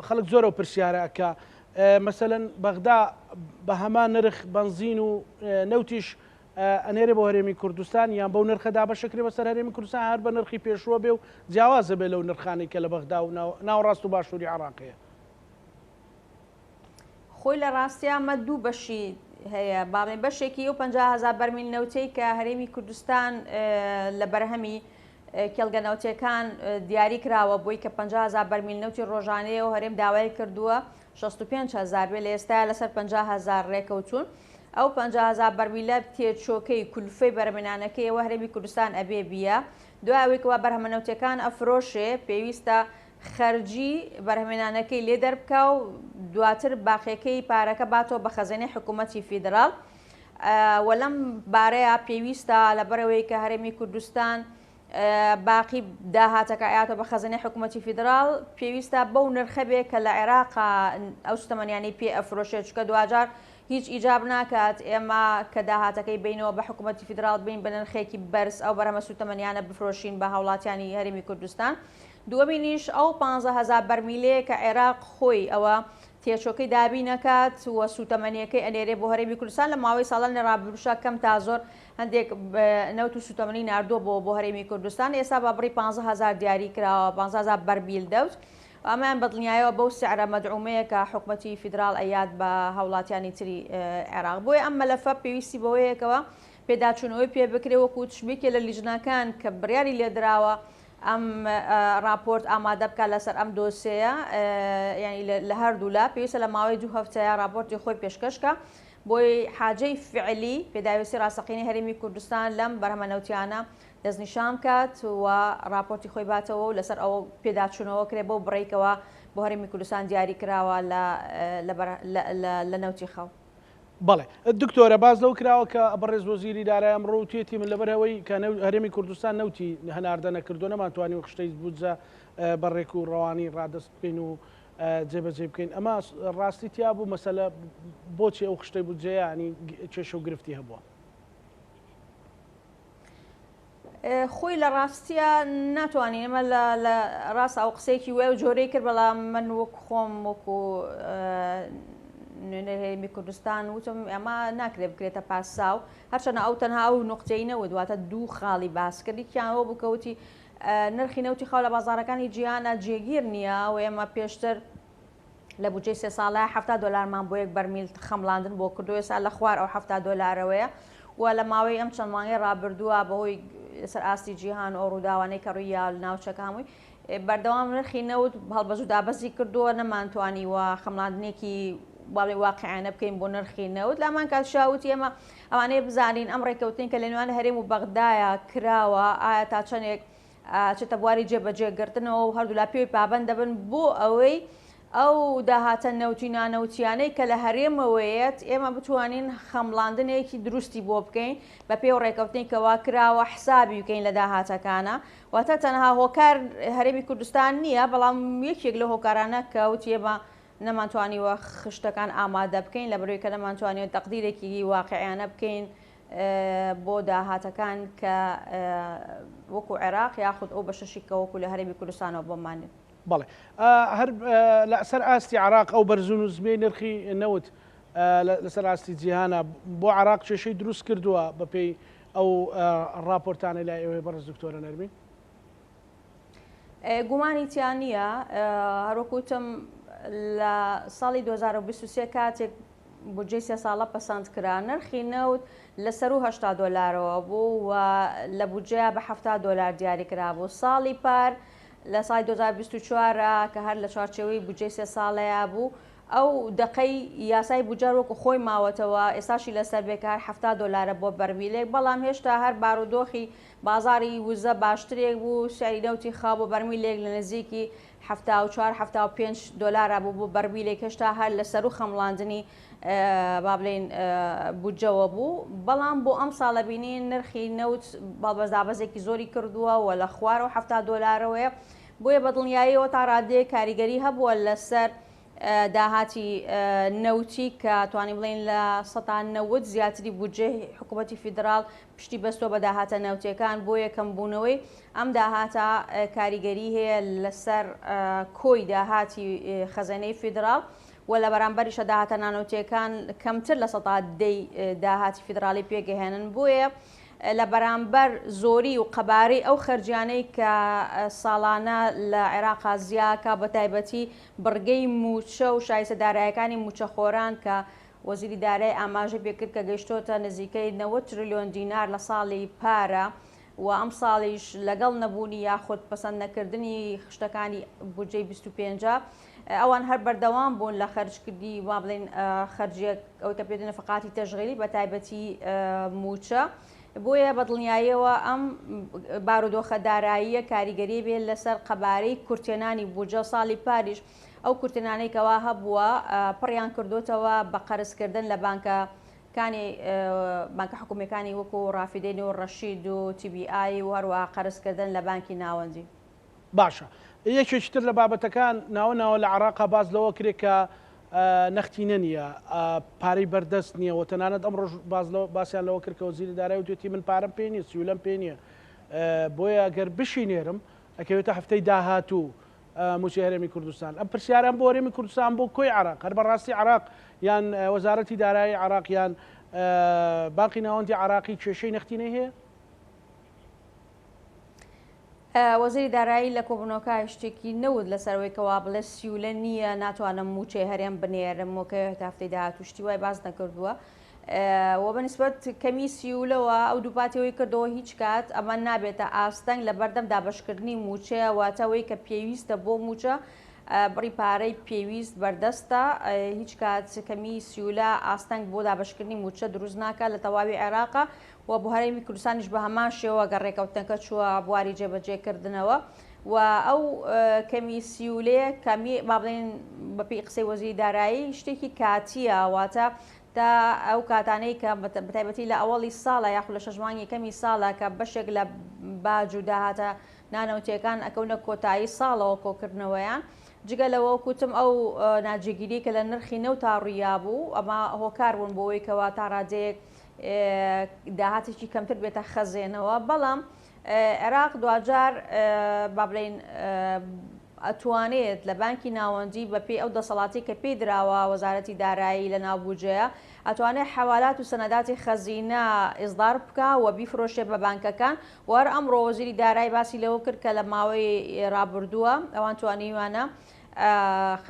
خەڵک زۆر ئەو پرسیارە ئەکا مەسەلەن بەغدا بە هەمان نرخ بەنزین و نەوتیش ئەنێرێ بۆ هەرێمی کوردستان یان بەو نرخە دابەشەکرێ بەسەر هەرێمی کوردستان هەر بە نرخی پێشووە بێ و جیاوازە بێ لەو نرخانەی کە لە بەغدا و ناوەڕاست و باشووری عێراق هەیە. خۆی لە ڕاستیا ئەمە دوو بەشی هەیە با بڵێین بەشێکی ئەو 50 هەزار بەرمیل نەوتەی کە هەرێمی کوردستان لە بەرهەمی کێڵگە نەوتیەکان دیاری کراوە بۆی کە 50 هەزار بەرمیل نەوتی ڕۆژانەیە و هەرێم داوای کردووە 65 هەزار بێ لە ئێستایا لەسەر 50 هەزار ڕێکەوتوون. ئەو 50 هەزار بەرمیلە تێچۆکەی کولفەی بەرهەمێنانەکەیەوە هەرێمی کوردستان ئەبێ بیە. دوای ئەوەی کەوا بەرهەمە نەوتیەکان ئەفرۆشێ پێویستە خەرجی بەرهەمێنانەکەی لێ دەربکا و دواتر باقیەکەی پارەکە باتەوە بە خەزێنەی حکوومەتی فیدراڵ و لەم بارەیە پێویستە لەبەرئەوەی کە هەرێمی کوردستان باقی داهاتەکە ئەیاتەوە بە خەزێنەی حکوومەتی فیدراڵ پێویستە بەو نرخە بێ کە لە عێراقا ئەو سوتەمەنیانەی پێ ئەفرۆشێت چونکە دواجار هیچ ئیجاب ناکات ئێمە کە داهاتەکەی بینەوە بە حکوومەتی فیدراڵ بین بە نرخێکی بەرز ئەو بەرهەمە سوتەمەنیانە بفرۆشین بە هاوڵاتیانی هەرێمی کوردستان. دووەمینیش ئەو 15,000 بەرمیلەیە کە عێراق خۆی ئەوە تێچۆکەی دابین ئەکات و سوتەمەنیەکەی ئەنێرێ بۆ هەرێمی کوردستان لە ماوەی ساڵانی ڕابردووشا کەم تا زۆر هەندێک نەوت و سوتەمەنی ناردووە بۆ بۆ هەرێمی کوردستان ئێستا بە بڕی 15,000 دیاری کراوە 15,000 بەرمیل دەوت ئەمەیان بەدڵنیایەوە بەو سعرە مەدعومەیە کە حکومەتی فیدراڵ ئەیات بە هاوڵاتیانی تری عێراق بۆیە ئەم مەلەفە پێویستی بەوەیەکەوە پێداچوونەوەی پێ بکرێ وەکو تشبیکێ لە لیژنەکان کە بڕیاری لێدراوە ئەم ڕاپۆرت ئامادە بکات لەسەر ئەم دۆسێیە یانی لە هەردوولا پێویستە لە ماوەی دوو هەفتەیە ڕاپۆرتی خۆی پێشکەش کە بۆی حاجەی فعلی پێداویستی ڕاستەقینەی هەرێمی کوردستان لەم بەرهەمە نەوتیانە دەستنیشان بکات و ڕاپۆرتی خۆی باتەوە و لەسەر ئەوە پێداچوونەوە کرێ بەو بڕێکەوە بۆ هەرێمی کوردستان دیاری کراوە لە نەوتی خاو. بەڵێ دکتۆرە باس لەوە کراوە کە بەڕێز وەزیری دارای ئەمڕۆ وتویەتی من لەبەر ئەوەی کە هەرێمی کوردستان نەوتی هەناردە نەکردووە نەمانتوانیوە خشتەی بودجە بە ڕێک و ڕەوانی ڕادەست بکەین و جێبەجێ بکەین ئەمە ڕاستی تیا بوو مەسەلە بۆچی ئەو خشتەی بودجەیە ینی کێشە و گرفتی هەبووە؟ خۆی لە ڕاستیا ناتوانین ئێمە لە ڕاست ئەو قسەیەکی وای و جۆرەی کرد بەڵام من وەک خۆم وەکو نوێنەر هەرێمی کوردستان وتم ئەمە ناکرێت بکرێتە پاساو هەرچەنە ئەو تەنها ئەو نقطەی نەوت واتە دوو خاڵی باس کرد یەکیان ئەوە بوو کە وتی نرخی نەوتی خاو لە بازاڕەکانی جیهانە جێگیر نییە و ئێمە پێشتر لە بودجەی سێ ساڵە 70 دۆلارمان بۆ یەک بەرمیل خەمڵاندن بۆ کردو ئێستا لە خوار ئەو 70 دۆلارەوەیە و لە ماوەی ئەم چەند مانگەی ڕابردووە بەهۆی لەسەر ئاستی جیهان و ئەو ڕووداوانەی کە ڕووییا لە ناوچەکە هەمووی بەردەوام نرخی نەوت هەڵبەز و دابەزی کردووە نەمانتوانیوە خەمڵاندنێکی باڵی واقعانە بکەین بۆ نرخی نەوت لامان کاتشا وتی ئێمە ئەوانەیە بزانین ئەم ڕێککەوتنی کە لە نێوان هەرێم و بەغدایە کراوە ئایا تا چەندێک ئەچێتە بواری جێبەجێگرتنەوە و هەردوولا پێی پابەند دەبن بۆ ئەوەی ئەو داهاتە نەوتی نانەوتیانەی کە لە هەرێمەوەیەت ئێمە بتوانین خەمڵاندنێکی دروستی بۆ بکەین بە پێی و ڕێکەوتنی کەوا کراوە حسابی بکەین لە داهاتەکانە واتە تەنها هۆکار هەرێمی کوردستان نییە بەڵام یەکێک لە هۆکارانە کە وتی ئێمە نەمانتوانیوە خشتەکان ئامادە بکەین لە بەرەوەی کە نەمانتوانیوە تەقدیرێکی واقعیانە بکەین بۆ داهاتەکان کە وەکو عێراق یاخود ئەو بەشەشی کە وەکو لە هەرێمی کوردستانەوە بۆمان دێت. بەڵێ هەر لەسەر ئاستی عێراق ئەو بەرز و نزمیەی نرخی نەوت لەسەر ئاستی جیهانە بۆ عێراق کێشەی دروست کردووە بەپێی ئەو ڕاپۆرتانەی لای ئێوەی بەڕێز دکتۆرە نەرمین؟ گومانی تیا نییە هەروەکو وتم لە ساڵی 2023 کاتێک بودجەی سێ ساڵە پەسەند کرا، نرخی نەوت لە سەروو 80 دۆلارەوە بوو و لە بودجەیا بە 70 دۆلار دیاری کرابوو. ساڵی پار لە ساڵی 2024 کە هەر لە چوارچێوەی بودجەی سێ ساڵەیا بوو، ئەو دەقەی یاسای بودجە وەکو خۆی ماوەتەوە، ئێستاشی لەسەر بێ کە هەر 70 دۆلارە بۆ بەرمیلێک، بەڵام هێشتا هەر بارودۆخی بازاڕی وزە باشترێک بوو، سعری نەوتی خاو بۆ بەرمیلێک لە نزیکی 74، 75 دۆلارا بوو بۆ بەرمیلێک هێشتا هەر لە سەروو خەمڵاندنی با بڵێین بودجەوە بوو، بەڵام بۆ ئەم ساڵە بینین نرخی نەوت بەڵبەزدابەزێکی زۆری کردووە و لە خوارەوە 70 دۆلارەوەیە، بۆیە بە دڵنیاییەوە تا ڕادەیەک کاریگەری هەبووە لەسەر داهاتی نەوتی کە توانین بڵێین لە 90% زیاتری بودجەی حکوومەتی فیدراڵ پشتی بەستووە بە داهاتە نەوتیەکان، بۆیە کەمبوونەوەی ئەم داهاتە کاریگەری هەیە لەسەر کۆی داهاتی خەزێنەی فیدراڵ و لە بەرامبەریشە داهاتە نانەوتیەکان کەمتر لە 10% داهاتی فیدراڵی پێگەهێنن، بۆیە لە بەرامبەر زۆری و قەبارەی ئەو خەرجیانەی کە ساڵانە لە عێراقا زیاکە بە تایبەتی بڕگەی مووچە و شایستە دارایەکانی مووچەخۆران کە وەزیری دارایی ئاماژەی پێکرد کە گەیشتۆتە نزیکەی 90 تریلیۆن دینار لە ساڵی پارە. و ئەمساڵیش لەگەڵ نەبوونی یاخود پەسەند نەکردنی خشتەکانی بودجەی 25 ئەوان هەر بەردەوام بوون لە خەرجکردنی وا بڵێین خەرجیەک ئەوەی کە پێ نەفەقاتی تەشغیلی بە تایبەتی مووچە. بۆیە بە دڵنیاییەوە ئەم بارودۆخە داراییە کاریگەری بێت لەسەر قەبارەی کورتێنانی بودجە ساڵی پاریش ئەو کورتێنانەی کەوا هەبووە پڕیان کردوتەوە بە قەرزکردن لە بانکە کانی بانکە حکومیەکانی وەکو ڕافیدەین و ڕەشید و TBI و هەروەها قەرزکردن لە بانکی ناوەندی. باشە یەکێکی تر لە بابەتەکان ناوە ناوە لە عێراقا باس لەوە کرێ کە نەختینە نییە پارەی بەردەست نییە و تەنانەت ئەمڕۆش باس لەوە باسیان لەوە کرد کە وەزیری دارایی وتوێتی من پارەم پێ نییە سیولەم پێ نییە بۆیە گەر بشینێرم ئەکەوێتە هەفتەی داهاتوو مووچەی هەرێمی کوردستان. ئەم پرسیارە هەم بۆ هەرێمی کوردستان هەم بۆ کۆی عێراق، هەر بەڕاستی عێراق یان وەزارەتی دارایی عێراق یان بانقی ناوەندی عێراقی کێشەی نەختینەی هەیە؟ وەزیری دارایی لە کۆبوونەوەکە شتێکی نەوت لەسەر ئەوەی کەوا بڵێ سیولە نییە ناتوانم مووچەی هەرێم بنێرم و کەوێتە هەفتەی داهاتوو شتی وای باس نەکردووە. و بە نیسبەت کەمی سیولەوە ئەو دووپاتی ئەوەی کردەوە هیچ کات ئەمە نابێتە ئاستەنگ لە بەردەم دابەشکردنی مووچەیە واتە ئەوەی کە پێویستە بۆ مووچە بڕی پارەی پێویست بەردەستە هیچ کات کەمی سیولە ئاستەنگ بۆ دابەشکردنی مووچە دروست ناکات لە تەواوی عێراقا و بۆ هەرێمی کوردستانیش بە هەمان شێوە گەر ڕێکەوتنەکە چووە بواری جێبەجێکردنەوە و ئەو کەمی سیولەیە کەمی با بڵێین بەپێی قسەی وەزیری دارایی شتێکی کاتییە واتە تا ئەو کاتانەی کە بەتایبەتی لە ئەوەڵی ساڵە یاخود لە شەش مانگی یەکەمی ساڵە کە بەشێک لە باج و داهاتە نانەوتیەکان ئەکەونە کۆتایی ساڵەوە کۆکردنەوەیان جگە لەوە کوتم ئەو ناجێگیری کە لە نرخی نەوتا ڕوویابوو ئەمە هۆکار بوون بۆ ئەوەی کەوا تا ڕادەیەک داهاتێکی کەمتر بێتە خەزێنەوە بەڵام عێراق دواجار با بڵێین ئەتوانێت لە بانکی ناوەندی بەپێی ئەو دەسەڵاتی کە پێی دراوە وەزارەتی دارایی لە ناو بودجەیە ئەتوانێت حەوالات و سەنەداتی خەزینە ئیسدار بکا و بیفرۆشێ بە بانکەکان و هەر ئەمڕۆ وەزیری دارایی باسی لەوە کرد کە لە ماوەی ڕابردووە ئەوان توانیویانە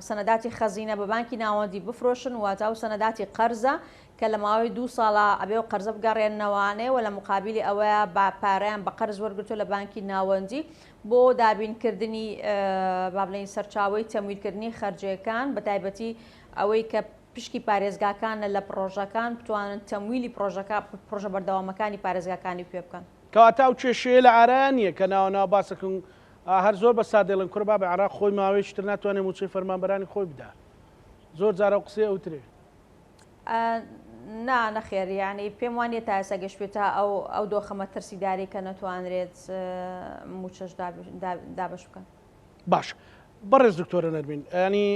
سەنەداتی خەزینە بە بانکی ناوەندی بفرۆشن واتە ئەو سەنەداتی قەرزە کە لە ماوەی دوو ساڵا ئەبێ ئەو قەرزە بگەڕێننەوانێ و لە مقابیلی ئەوەیا بە پارەیان بە قەرز وەرگرتووە لە بانکی ناوەندی بۆ دابین کردنی با بڵێین سەرچاوەی تەمویل کردنی خەرجیەکان بە تایبەتی ئەوەی کە پشکی پارێزگاکانە لە پڕۆژەکان بتوانن تەمویلی پڕۆژەکە پڕۆژە بەردەوامەکانی پارێزگاکانی پێ بکەن. کەواتە ئەو کێشەیە لە ئارایا نییە کە ناوە ناوە باسەکەن هەر زۆر بە سادە دەڵێن کورە بابە عێراق خۆی ماوەیەکی تر ناتوانێ مووچەی فەرمانبەرانی خۆی بدا زۆر جار ئەو قسەیە ئەوترێ. نا نەخێر یانی پێم وانیە تا ئێستا گەشتبێتە ئەو ئەو دۆخە مەترسیدارەی کە نەتوانرێت مووچەش دابەش بکەن. باش بەڕێز دکتۆرە نەرمین ینی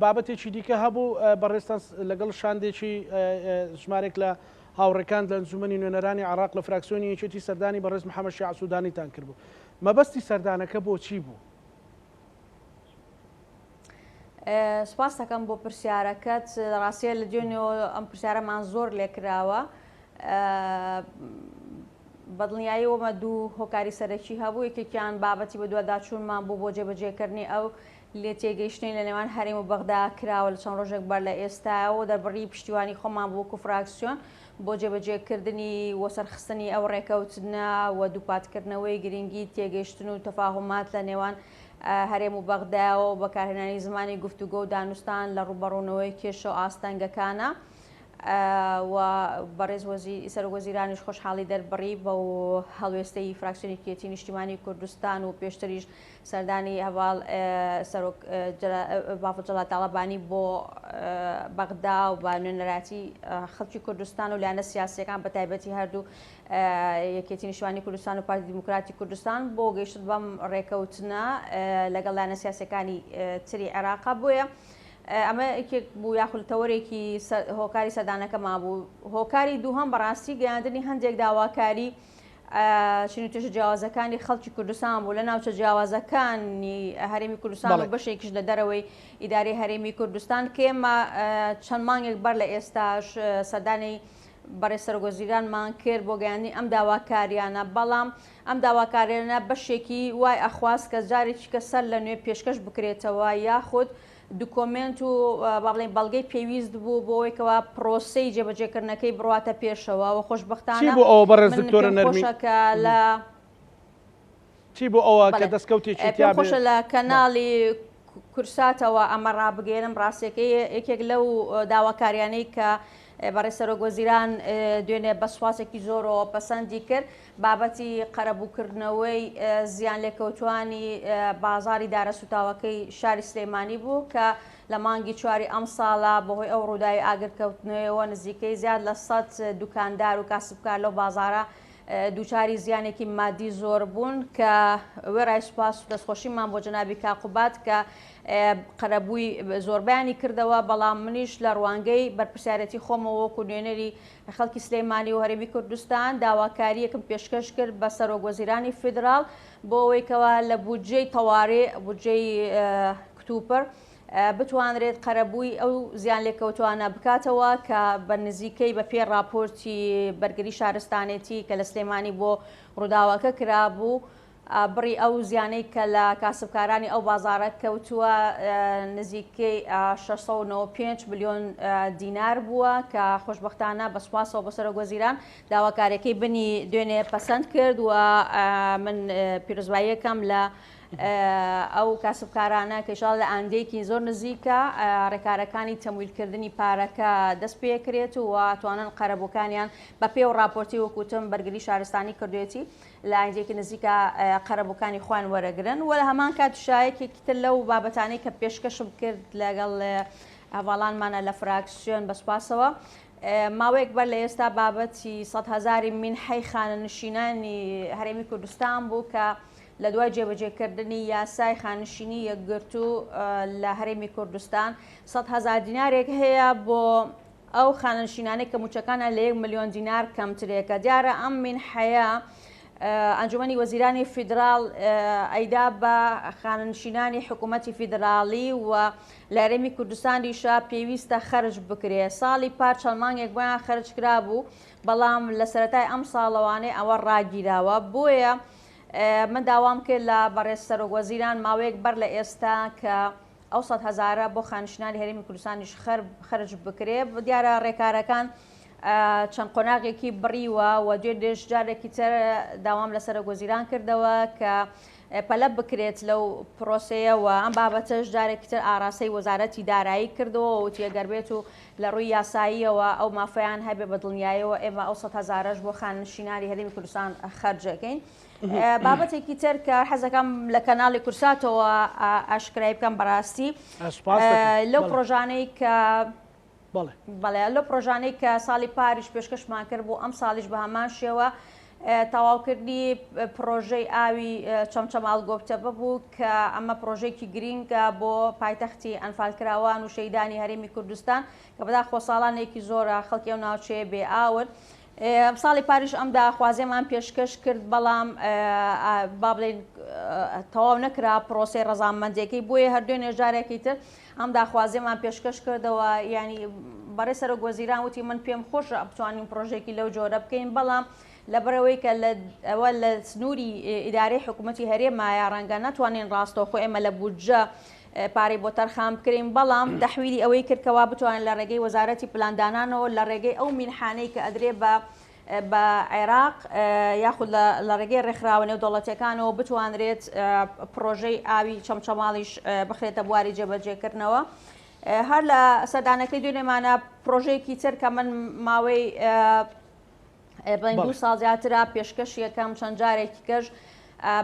بابەتێکی دیکە هەبوو بەڕێزتان لەگەڵ شاندێکی ژمارێک لە هاوڕێکان لە ئەنجومەنی نوێنەرانی عراق لە فراکسیۆنی یەکێتی سەردانی بەڕێز محەممەد شیاع سوودانیتان کردبوو مەبەستی سەردانەکە بۆچی بوو؟ سوپاست دەکەم بۆ پرسیارەکەت لە ڕاستیە لە دوێنێەوە ئەم پرسیارەمان زۆر لێکراوە بەدڵنیایی وەمە دوو هۆکاری سەرەکی هەبوو یەکێکیان بابەتی بەدواداچوونمان بوو بۆ جێبەجێکردنی ئەو لێ تێگەیشتنی لە نێوان هەرێم و بەغدا کراوە لە چەند ڕۆژێک بەر لە ئێستاەوە دەربڕی پشتیوانی خۆمان بۆ وەکو فراکسیۆن بۆ جێبەجێکردنی و سەرخستنی ئەو ڕێکەوتنە و دووپاتکردنەوەی گرنگی تێگەیشتن و تەفاهومات لە نێوان هەرێم و بەغدایەوە و بەکارهێنانی زمانی گفتوگۆ و دانوستان لە ڕووبەڕوونەوەی کێشە و ئاستەنگەکانە و بەڕێز سەرۆک وەزیرانیش خۆشحاڵی دەربڕی بەو هەڵوێستەی فراکسیۆنی یەکێتی نیشتیمانی کوردستان و پێشتریش سەردانی هەڤاڵ سەرۆک بافڵ جەلال تاڵەبانی بۆ بەغدا و بە نوێنەرایەتی خەڵکی کوردستان و لایەنە سیاسیەکان بە تایبەتی هەردوو یەکێتی نیشتمانی کوردستان و پارتی دیموکراتی کوردستان بۆ گەیشتن بەم ڕێکەوتنە لەگەڵ لایەنە سیاسەکانی تری عێراقا بۆیە ئەمە یەکێک بوو یاخود تەوەرێکی هۆکاری سەردانەکەمان بوو هۆکاری دووهەم بەڕاستی گەیاندنی هەندێک داواکاری چین و توێژە جیاوازەکانی خەڵکی کوردستان بوو لە ناوچە جیاوازەکانی هەرێمی کوردستان و بەشێکیش لە دەرەوەی ئیداری هەرێمی کوردستان کە ئێمە چەند مانگێک بەر لە ئێستاش سەردانی بەڕێز سەرۆکوەزیرانمان کرد بۆ گەیاندنی ئەم داواکاریانە، بەڵام ئەم داواکاریانە بەشێکی وای ئەخواست کە جارێکی کە سەر لە نوێ پێشکەش بکرێتەوە یاخود دکۆمێنت و با بڵێین بەڵگەی پێویست بوو بۆ ئەوەی کەوا پرۆسەی جێبەجێکردنەکەی بڕواتە پێشەوە و چی خۆشبەختانە بوو ئەوە بەڕێز من دکتۆرە پێم نەرمین؟ خۆشە کە لە. چی بۆ ئەوە کە دەستکەوتێکی تیا بێ؟ پێم خۆشە لە کەناڵی کورساتەوە ئەمە ڕابگەیەنم، ڕاستیەکەی یەکێک لەو داواکاریانەی کە بەڕێز سەرۆک وەزیران دوێنێ بە سوپاسێکی زۆرەوە پەسەندی کرد بابەتی قەرەبووکردنەوەی زیانلێکەوتوانی بازاری دارە سوتاوەکەی شاری سلێمانی بوو کە لە مانگی چواری ئەمساڵە بەهۆی ئەو ڕووداوی ئاگرکەوتنەوەیەوە نزیکەی زیاد لە 100 دوکاندار و کاسبکار لەو بازارە دووچاری زیانێکی مادی زۆر بوون کە وێڕای سوپاس و دەستخۆشیمان بۆ جەنابی کاک قوباد کە قەرەبووی زۆربەیانی کردەوە، بەڵام منیش لە ڕوانگەی بەرپرسیارێتی خۆمەوە وەکو نوێنەری خەڵکی سلێمانی و هەرێمی کوردستان داواکارییەکم پێشکەش کرد بە سەرۆک وەزیرانی فیدراڵ بۆ ئەوەی کەوا لە بودجەی تەوارێ بودجەی کتوپڕ بتوانرێت قەرەبووی ئەو زیانلێکەوتوانە بکاتەوە کە بە نزیکەی بە پێی ڕاپۆرتی بەرگری شارستانێتی کە لە سلێمانی بۆ ڕووداوەکە کرابوو بڕی ئەو زیانەی کە لە کاسبکارانی ئەو بازاڕە کەوتووە نزیکەی 695 ملیۆن دینار بووە کە خۆشبەختانە بە سوپاسەوە بۆ سەرۆک وەزیران داواکاریەکەی بنی دوێنێ پەسەند کرد و من پیرۆزباییەکەم لە ئەو کاسبکارانە کە ئیشاڵا لە ئایندەیەکی زۆر نزیکە ڕێکارەکانی تەمویلکردنی پارەکە دەست پێکرێت و توانن قەرەبووکانیان بە پێ و ڕاپۆرتی وەکوتم بەرگری شارستانی کردوێتی لە ئایندەیەکی نزیکە قەرەبووکانی خۆیان وەرەگرن و لە هەمان کاتیشا یەکێکی تر لەو بابەتانەی کە پێشکەشم کرد لەگەڵ هەڤاڵانمانە لە فراکسیۆن بە سوپاسەوە ماوەیەک بەر لە ئێستا بابەتی سەد هەزاری مینحەی خانەنشینانی هەرێمی کوردستان بوو کە لە دوای جێبەجێکردنی یاسای خانشینی یەکگرتوو لە هەرێمی کوردستان 100 هەزار دینارێک هەیە بۆ ئەو خانەنشینانەی کە مووچەکانیان لە یەک ملیۆن دینار کەمترێکە. دیارە ئەم مینحەیە ئەنجومەنی وەزیرانی فیدراڵ ئەیدا بە خانەنشینانی حکوومەتی فیدراڵی و لە هەرێمی کوردستانیشا پێویستە خەرج بکرێ. ساڵی پار چەند مانگێک بۆیان خەرج کرابوو، بەڵام لە سەرەتای ئەم ساڵەوانەی ئەوە ڕاگیراوە. بۆیە من داوام کرد لە بەڕێز سەرۆک وەزیران ماوەیەک بەر لە ئێستا کە ئەو سەد هەزارە بۆ خانشینانی هەرێمی کوردستانیش خەرج بکرێ. دیارە ڕێکارەکان چەند قۆناغێکی بڕیوە و دوێنێش جارێکی تر داوام لە سەرۆک وەزیران کردەوە کە پەلە بکرێت لەو پرۆسەیە و ئەم بابەتەش جارێکی تر ئاراستەی وەزارەتی دارایی کردەوە و وتی ئەگەر بێت و لە ڕووی یاساییەوە ئەو مافەیان هەبێ بە دڵنیایەوە ئێمە ئەو سەد هەزارەش بۆ خانەنشینانی هەرێمی کوردستان خەرج ئەکەین. بابەتێکی تر کە حەزەکەم لە کەناڵی کورساتەوە ئاشکرای بکەم بەڕاستی لەو پرۆژانەی کە بەڵێ لەو پرۆژانەی کە ساڵی پاریش پێشکەشمان کرد بۆ ئەم ساڵیش بە هەمان شێوە تەواوکردنی پرۆژەی ئاوی چەمچەماڵ گۆپتەپە بوو کە ئەمە پرۆژێکی گرینگە بۆ پایتەختی ئەنفالکراوان و شەیدانی هەرێمی کوردستان کە بەداخەوە ساڵانێکی زۆرە خەڵکی ئەو ناوچەیە بێ ئاون. ساڵی پاریش ئەم داخوازیەمان پێشکەش کرد بەڵام با بڵێین تەواو نەکرا پرۆسەی ڕەزامەندیەکەی بۆیە هەر دوێنێ جارێکی تر ئەم داخوازیەمان پێشکەش کردەوە ینی بەڕێ سەرۆک وەزیران وتی من پێم خۆشە بتوانین پرۆژێکی لەو جۆرە بکەین بەڵام لەبەرەوەی کە ئەوە لە سنووری ئیدارەی حکوومەتی هەرێمایە ڕەنگە ناتوانین ڕاستەوخۆ ئێمە لە بودجە پارەی بۆ تەرخان بکرین، بەڵام تەحویلی ئەوەی کرد کەوا بتوانن لە ڕێگەی وەزارەتی پلاندانانەوە لە ڕێگەی ئەو مینحانەی کە ئەدرێ بە بە عێراق یاخود لە ڕێگەی ڕێکخراوە نێودەوڵەتیەکانەوە بتوانرێت پڕۆژەی ئاوی چەمچەماڵیش بخرێتە بواری جێبەجێکردنەوە. هەر لە سەردانەکەی دوێنێمانە پڕۆژەیەکی تر کە من ماوەی بڵێن دوو ساڵ زیاترە پێشکەش یەکەم چەند جارێکی کەش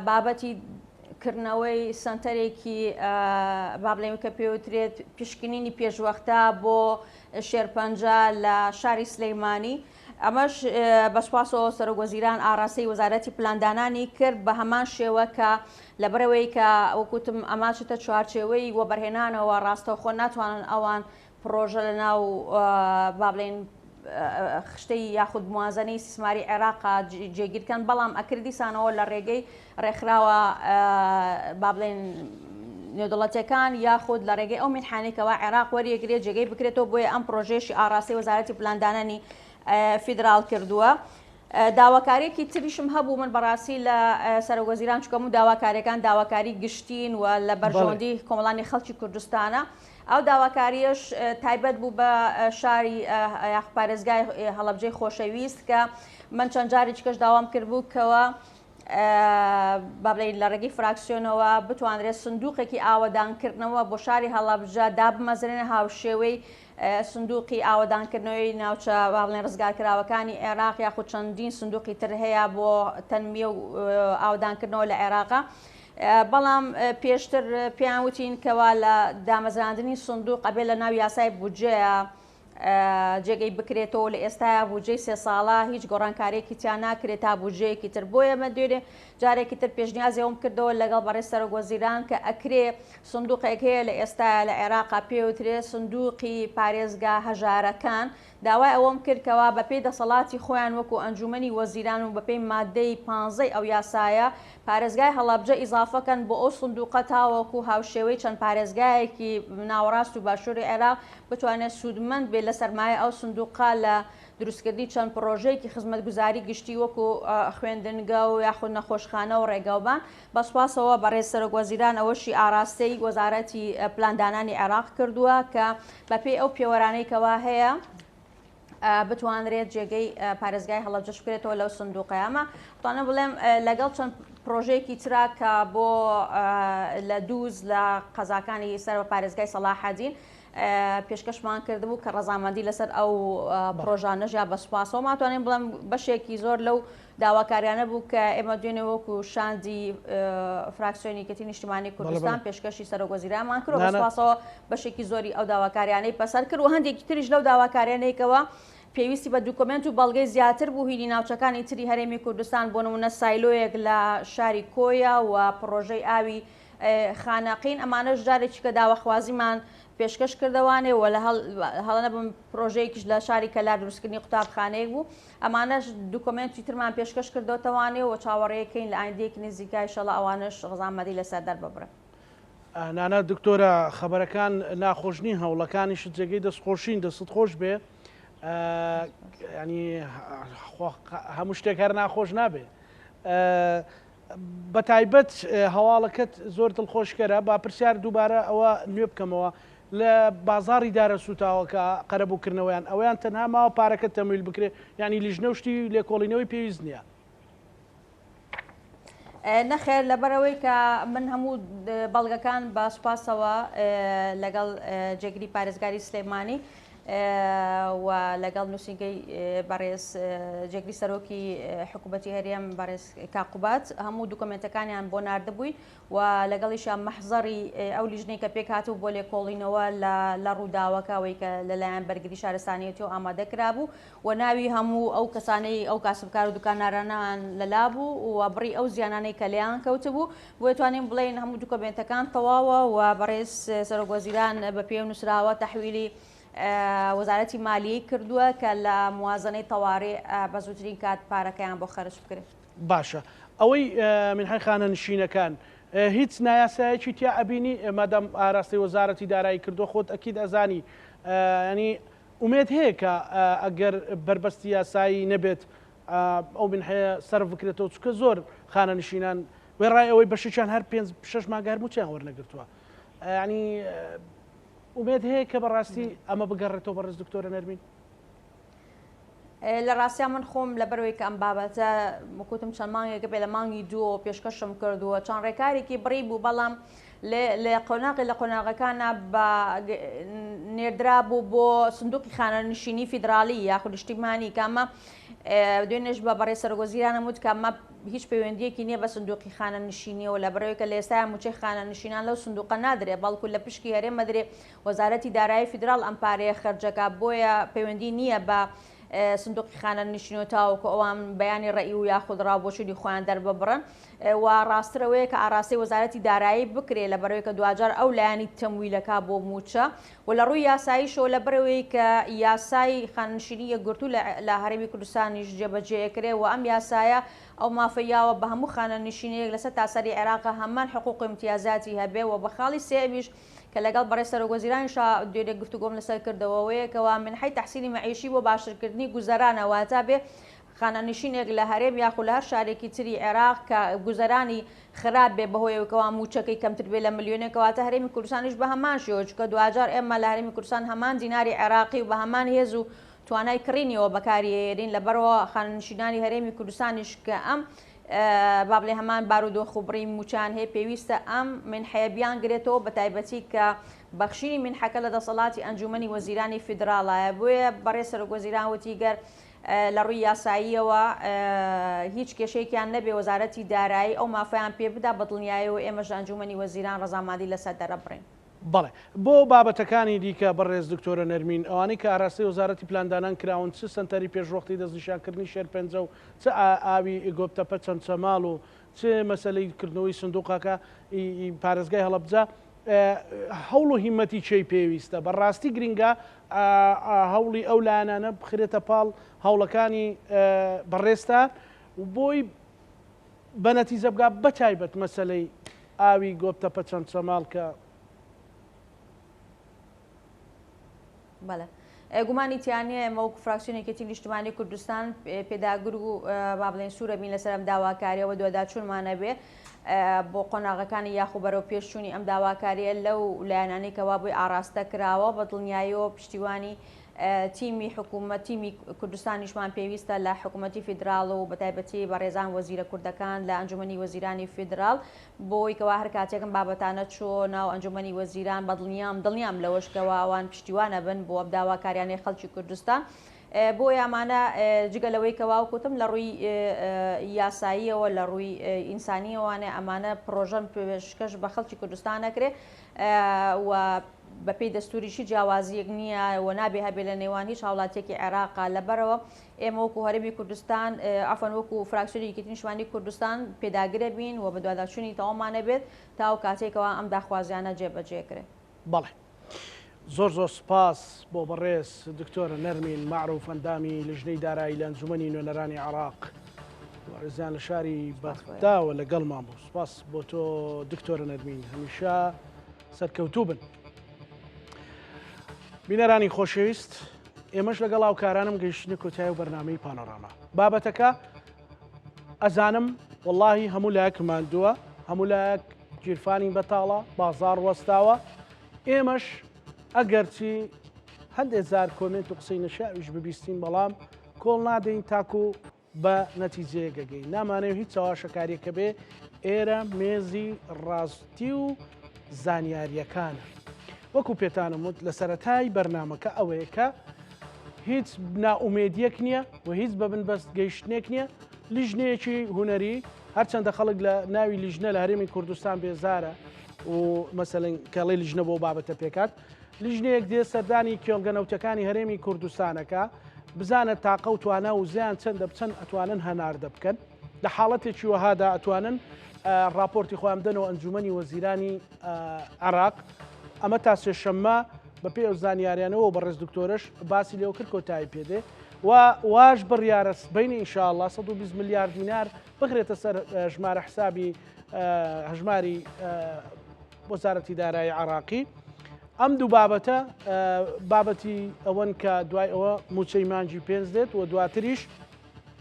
بابەتی کردنەوەی سنتەرێکی با بڵێن کە پێوترێت پشکنینی پێشوەختە بۆ شێرپەنجە لە شاری سلەیمانی ئەمەش بە سوپاسەوە سەرۆک وەزیران ئاراستەی وەزارەتی پلاندانانی کرد بە هەمان شێوە کە لەبەرەوەی کە وەکوتم ئەماچتە چوارچێوەی وەبەرهێنانەوە ڕاستەوخۆ ناتوانن ئەوان پڕۆژە لە ناو با بڵێین خشتەی یاخود موازنەی ئیستیسماری عێراقا جێگیر کەن بەڵام ئەکرد دیسانەوە لە ڕێگەی ڕێکخراوە با بڵێن نێودەوڵەتیەکان یاخود لە ڕێگەی ئەو مینحانەی کەوا عێراق وەریەگرێت جێگەی بکرێتەوە بۆیە ئەم پرۆژەیەشی ئاڕاستەی وەزارەتی پلاندانانی فیدراڵ کردووە. داواکاریەکی تریشم هەبوو من بەڕاستی لە سەرۆک وەزیران چونکە هەموو داواکاریەکان داواکاری گشتین و لە بەرژەوەندی کۆمەڵانی خەڵکی کوردستانە ئەو داواکاریەش تایبەت بوو بە شاری یاخود پارێزگای هەڵەبجەی خۆشەویست کە من چەند جارێکی کەش داوام کردبوو کەوا. با بڵێین لە ڕێگەی فراکسیۆنەوە بتوانرێت سندوقێکی ئاوەدانکردنەوە بۆ شاری هەڵەبجە دابمەزرێنە هاوشێوەی سندوقی ئاوەدانکردنەوەی ناوچە با بڵێن ڕزگارکراوەکانی عێراق یاخود چەندین سندوقی تر هەیە بۆ تەنمیە و ئاوەدانکردنەوە لە عێراقا. بەڵام پێشتر پێیان وتین کەوا لە دامەزراندنی سندوق ئەبێ لە ناو یاسای بودجەیە جێگەی بکرێتەوە لە ئێستایا بودجەی سێ ساڵە هیچ گۆڕانکاریەکی تیا ناکرێت تا بودجەیەکی تر بۆیە من دوێنێ جارێکی تر پێشنیازی ئەوم کردەوە لەگەڵ بەڕێز سەرۆک وەزیران کە ئەکرێ سندوقێک هەیە لە ئێستایا لە عێراقا پێوترێ سندوقی پارێزگا هەژارەکان داوای ئەوەم کرد کەوا بەپێی دەسەڵاتی خۆیان وەکو ئەنجومەنی وەزیران و بەپێی مادەی پانزەی ئەو یاسایە پارێزگای هەڵەبجە ئیزافەکەن بۆ ئەو سندوقە تاوەکو هاوشێوەی چەند پارێزگایەکی ناوەڕاست و باشوری عێراق بتوانێت سوودمەند بێت لە سەرمایەی ئەو سندوقە لە دروستکردنی چەند پڕۆژەیەکی خزمەتگوزاری گشتی وەکو خوێندنگە و یاخود نەخۆشخانە و ڕێگەوبان. بە سوپاسەوە بەڕێز سەرۆک وەزیران ئەوەشی ئاراستەی وەزارەتی پلاندانانی عێراق کردووە کە بەپێی ئەو پێوەرانەی کەوا هەیە بتوانرێت جێگەی پارێزگای هەڵەبجەش بکرێتەوە لەو سندوقەیە. ئەمە توانم بڵێم لەگەڵ چەند پرۆژەیەکی ترا کە بۆ لە دووز لە قەزاکانی سەر بە پارێزگای سەڵاحەدین پێشکەشمان کردبوو کە ڕەزامەندی لەسەر ئەو پرۆژانەش یا بە سوپاسەوە ماتوانین بڵێم بەشێکی زۆر لەو داواکاریانە بوو کە ئێمە دوێنێ وەکو شاندی فراکسیۆنی یەکێتی نیشتیمانی کوردستان پێشکەشی سەرۆک وەزیرانمان کرد و بە سوپاسەوە بەشێکی زۆری ئەو داواکاریانەی پەسەند کرد و هەندێکی تریش لەو داواکاریانەیکەوە پێویستی بە دوکۆمێنت و بەڵگەی زیاتر بوو هینی ناوچەکانی تری هەرێمی کوردستان بۆ نمونە سایلۆیەک لە شاری کۆیە و پڕۆژەی ئاوی خانەقین ئەمانەش جارێکی کە داواخوازیمان پێشکەش کردەوانێ و لە هەڵە نەبم پرۆژەیەکیش لە شاری کەلار دروستکردنی قوتابخانەیەک بوو ئەمانەش دوکۆمێنتی ترمان پێشکەش کردۆتەوانێ و چاوەڕێکەین لە ئایندەیەکی نزیکا ئیشەڵا ئەوانەش ڕەزامەندی لەسەر دەرببڕن. نانا دکتۆرە خەبەرەکان ناخۆش نین هەوڵەکانیشت جێگەی دەستخۆشین دەستت خۆش بێ ینی هەموو شتێک هەر ناخۆش نابێ بە تایبەت هەواڵەکەت زۆر دڵخۆشکەرە با پرسیار دووبارە ئەوە نوێ بکەمەوە لە بازاڕی دارە سووتاوەکە قەرەبووکردنەوەیان ئەوەیان تەنها ماوە پارەکە تەمویل بکرێ یانی لیژنە و شتی لێکۆڵینەوەی پێویست نییە؟ نەخێر لەبەرئەوەی کە من هەموو بەڵگەکان بە سوپاسەوە لەگەڵ جێگری پارێزگاری سلێمانی و لەگەڵ نووسینگەی بەڕێز جێگری سەرۆکی حکوومەتی هەرێم بەڕێز کاقوبات هەموو دوکۆمێنتەکانیان بۆ ناردبووین و لەگەڵیشیان مەحزەڕی ئەو لیژنەی کە پێکهاتبوو بۆ لێکۆڵینەوە لە لە ڕووداوەکە ئەوەی کە لەلایەن بەرگری شارستانیەتەوە ئامادە کرابوو و ناوی هەموو ئەو کەسانەی ئەو کاسبکار و دوکاندارانەیان لەلا بوو و بڕی ئەو زیانانەی کە لێیان کەوتبوو بۆیە توانیم بڵێین هەموو دوکۆمێنتەکان تەواوە و بەڕێز سەرۆک وەزیران بە پێی نووسراوە تەحویلی وەزارەتی مالیەی کردووە کە لە موازنەی تەوارێ بە زووترین کات پارەکەیان بۆ خەرج بکرێت. باشە ئەوەی مینحەی خانەنشینەکان هیچ نایاسایەکی تیا ئەبینی مادام ئاراستەی وەزارەتی دارایی کردوە خۆت ئەکید ئەزانی یانی ئومێد هەیە کە ئەگەر بەربەستی یاسایی نەبێت ئەو مینحەیە سەرف بکرێتەوە چونکە زۆر خانەنشینان وێڕای ئەوەی بەشێکیان هەر پێنج شەش مانگە هەر موچەیان وەرنەگرتووە یانی ئومێد هەیە کە بەڕاستی ئەمە بگەڕێتەوە بەڕێز دکتۆرە نەرمین؟ لە ڕاستیا من خۆم لەبەرەوەی کە ئەم بابەتە وەکوتم چەند مانگێکە بێ لە مانگی دووەوە پێشکەشم کردووە چەند ڕێکارێکی بڕی بوو بەڵام لە قۆناغی لە قۆناغەکانە بە نێردرا بوو بۆ سندوقی خانەنشینی فیدراڵی یاخود نیشتیمانی کامە دوێنێش بە بەڕێ سەرۆکوەزیرانم وت کە ئەمە هیچ پەیوەندیەکی نییە بە سندوقی خانەنشینیەوە لە بەرەوەی کە لە ئێستایا موچەی خانەنشینان لەو سندوقە نادرێ بەڵکو لە پشکی هەرێم ئەدرێ وەزارەتی دارایی فیدراڵ ئەم پارەیە خەرجەکا بۆیە پەیوەندی نییە بە سندوقی خانەنشینەوە تاوەکو ئەوان بەیانی ڕەئی و یاخود ڕاو بۆچوونی خۆیان دەرببڕن و ڕاستتر ئەوەیە کە ئاراستەی وەزارەتی دارایی بکرێ لەبەرئەوەی کە دواجار ئەو لایەنی تەمویلەکا بۆ مووچە و لە ڕووی یاساییشەوە لەبەرئەوەی کە یاسای خانەنشینی یەکگرتوو لە هەرێمی کوردستانیش جێبەجێ ئەکرێ و ئەم یاسایە ئەو مافەی یاوە بە هەموو خانەنشینێک لەسەر تاسەری عێراق هەمان حقوق و ئیمتیازاتی هەبێ و بە خاڵی سێیەمیش کە لەگەڵ بەڕێز سەرۆکوەزیرانیشا دوێنێ گفتوگۆم لەسەر کردەوە ئەوەیە کەوا منحەی تەحسینی مەعیشی بۆ باشترکردنی گوزەرانە واتا بێ خانەنشینێک لە هەرێم یاخود لە هەر شارێکی تری عێراق کە گوزەرانی خراپ بێ بەهۆی ئەوەی کەوا مووچەکەی کەمتر بێ لە ملیۆنێک کەواتە هەرێمی کوردستانیش بە هەمان شێوە چونکە دواجار ئێمە لە هەرێمی کوردستان هەمان دیناری عێراقی و بە هەمان هێز و توانای کڕینیەوە بەکاری ئەیەنین لەبەرئەوە خانەنشینانی هەرێمی کوردستانیش کە ئەم. با بڵێ هەمان بارودۆخ و بڕی مووچەیان هەیە پێویستە ئەم مینحەیە بیانگرێتەوە بەتایبەتی کە بەخشینی مینحەکە لە دەسەڵاتی ئەنجوومەنی وەزیرانی فیدراڵایە بۆیە بەڕێز سەرۆکوەزیران وتی گەر لە ڕووی یاساییەوە هیچ کێشەیەکیان نەبێ وەزارەتی دارایی ئەو مافەیان پێ بدا بە دڵنیایەوە ئێمەش لە ئەنجوومەنی وەزیران ڕەزامەندی لەسەر دەرەبڕین. بەڵێ. بۆ بابەتەکانی دیکە بەڕێز دکتۆرە نەرمین، ئەوانەی کە ئاراستەی وەزارەتی پلاندانان کراون چ سەنتەری پێشوەختی دەستنیشانکردنی شێرپەنجە و چ ئاوی گۆپتەپە چەمچەماڵ و چ مەسەلەی کردنەوەی سندوقەکە ی پارێزگای هەڵەبجە هەوڵ و هیمەتی کێی پێویستە؟ بە ڕاستی گرنگە هەوڵی ئەو لایەنانە بخرێتە پاڵ هەوڵەکانی بەڕێزتان و بۆی بە نەتیجە بگا بەتایبەت مەسەلەی ئاوی گۆپتەپە چەمچەماڵ کە. بەڵێ گومانی تیا نییە ئێمە وەکو فراکسیۆنی یەکێتی نیشتمانی کوردستان پێداگر و با بڵێین سوورە بین لەسەر ئەم داواکارییە و دواداچوونمان هەبێ بۆ قۆناغەکانی یاخو بەرەو پێشچوونی ئەم داواکارییە لەو لایەنانەی کەوا بۆی ئاڕاستە کراوە بە دڵنیاییەوە پشتیوانی تیمی حکوومەت تیمی کوردستانیشمان پێویستە لە حکوومەتی فیدراڵ و بەتایبەتی بەڕێزان وەزیرە کوردەکان لە ئەنجومەنی وەزیرانی فیدراڵ بۆی کەوا هەر کاتێک ئەم بابەتانە چۆ ناو ئەنجومەنی وەزیران بەدڵنیام دڵنیام لەوەش کەوا ئەوان پشتیوان ئەبن بۆ ئەم داواکاریانەی خەڵکی کوردستان بۆیە ئەمانە جگە لەوەی کەوا وکوتم لە ڕووی یاساییەوە لە ڕووی ئینسانیەوانێ ئەمانە پرۆژەن پێشکەش بە خەڵکی کوردستان ئەکرێ و بەپێی دەستوریش هیچ جیاوازییەک نییە و نابێ هەبێ لە نێوان هیچ هاوڵاتیەکی عێراقا لەبەرەوە ئێمە وەکو هەرێمی کوردستان عەفوەن وەکو فراکسیۆنی یەکێتی نیشتمانی کوردستان پێداگرە بین و بەدواداچوونی تەواومان هەبێت تا ئەو کاتەی کەوا ئەم داخوازیانە جێبەجێ کرێ. بەڵێ زۆر زۆر سوپاس بۆ بەڕێز دکتۆرە نەرمین مەعروف ئەندامی لیژنەی دارایی لە ئەنجومەنی نوێنەرانی عێراق بەڕێزیان لە شاری بەغداوە لەگەڵمان بوو سوپاس بۆ تۆ دکتۆرە نەرمین هەمیشە سەرکەوتوو بن. بینەرانی خۆشەویست ئێمەش لەگەڵ هاوکارانم گەیشتینە کۆتایی و بەرنامەی پانۆراما. بابەتەکە ئەزانم وەڵاهی هەموو لایەک ماندووە، هەموو لایەک گیرفانی بەتاڵە، بازاڕ وەستاوە. ئێمەش ئەگەرچی هەندێک جار کۆمێنت و قسەی نەشیاویش ببیستین بەڵام کۆڵ نادەین تاکو بە نەتیجەیەک ئەگەین. نامانەوێ هیچ چەواشەکاریەک هەبێ، ئێرە مێزی ڕاستی و زانیاریەکانە. وەکو پێتانم وت لە سەرەتای بەرنامەکە ئەوەیە کە هیچ نائومێدیەک نییە و هیچ بە بنبەست گەیشتنێک نییە. لیژنەیەکی هونەری هەرچەندە خەڵک لە ناوی لیژنە لە هەرێمی کوردستان بێزارە و مەسەلەن کەڵێ لیژنە بۆ بابەتە پێکات لیژنەیەک دێ سەردانی کێڵگە نەوتەکانی هەرێمی کوردستانەکە بزانە تاقە و توانا و وزەیان چەندە بچەند ئەتوانن هەناردە بکەن لە حاڵەتێکی وەهادا ئەتوانن ڕاپۆرتی خۆیان بدەنەوە ئەنجومەنی وەزیرانی عێراق ئەمە تا سێشەممە بەپێی ئەو زانیاریانەوە و بەڕێز دکتۆرەش باسی لێوە کرد کۆتایی پێدێ و واش بڕیارە سبەینێ ئینشاءاللە 120 ملیار دینار بخرێتە سەر ژمارە حسابی هەژماری وەزارەتی دارایی عراقی ئەم دوو بابەتە بابەتی ئەوەن کە دوای ئەوە موچەی مانگی پێنج دێت و دواتریش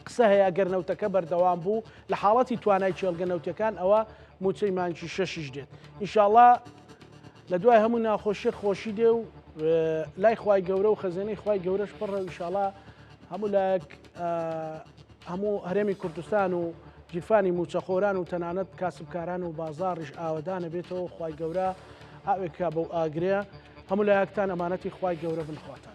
قسە هەیە گەر نەوتەکە بەردەوام بوو لە حاڵەتی توانای کێڵگە نەوتەکان ئەوە موچەی مانگی شەشیش دێت ئینشاءاللە لە دوای هەموو ناخۆشیەک خۆشی دێ و لای خوای گەورە و خەزێنەی خوای گەورەش پڕە ئینشاءاللە هەموو لایەک هەموو هەرێمی کوردستان و گیرفانی موچەخۆران و تەنانەت کاسبکاران و بازاڕیش ئاوەدانە بێتەوە خوای گەورە ئاوێک کا بەو ئاگرەیە هەموو لایەکتان ئەمانەتی خوای گەورە بن خواتان.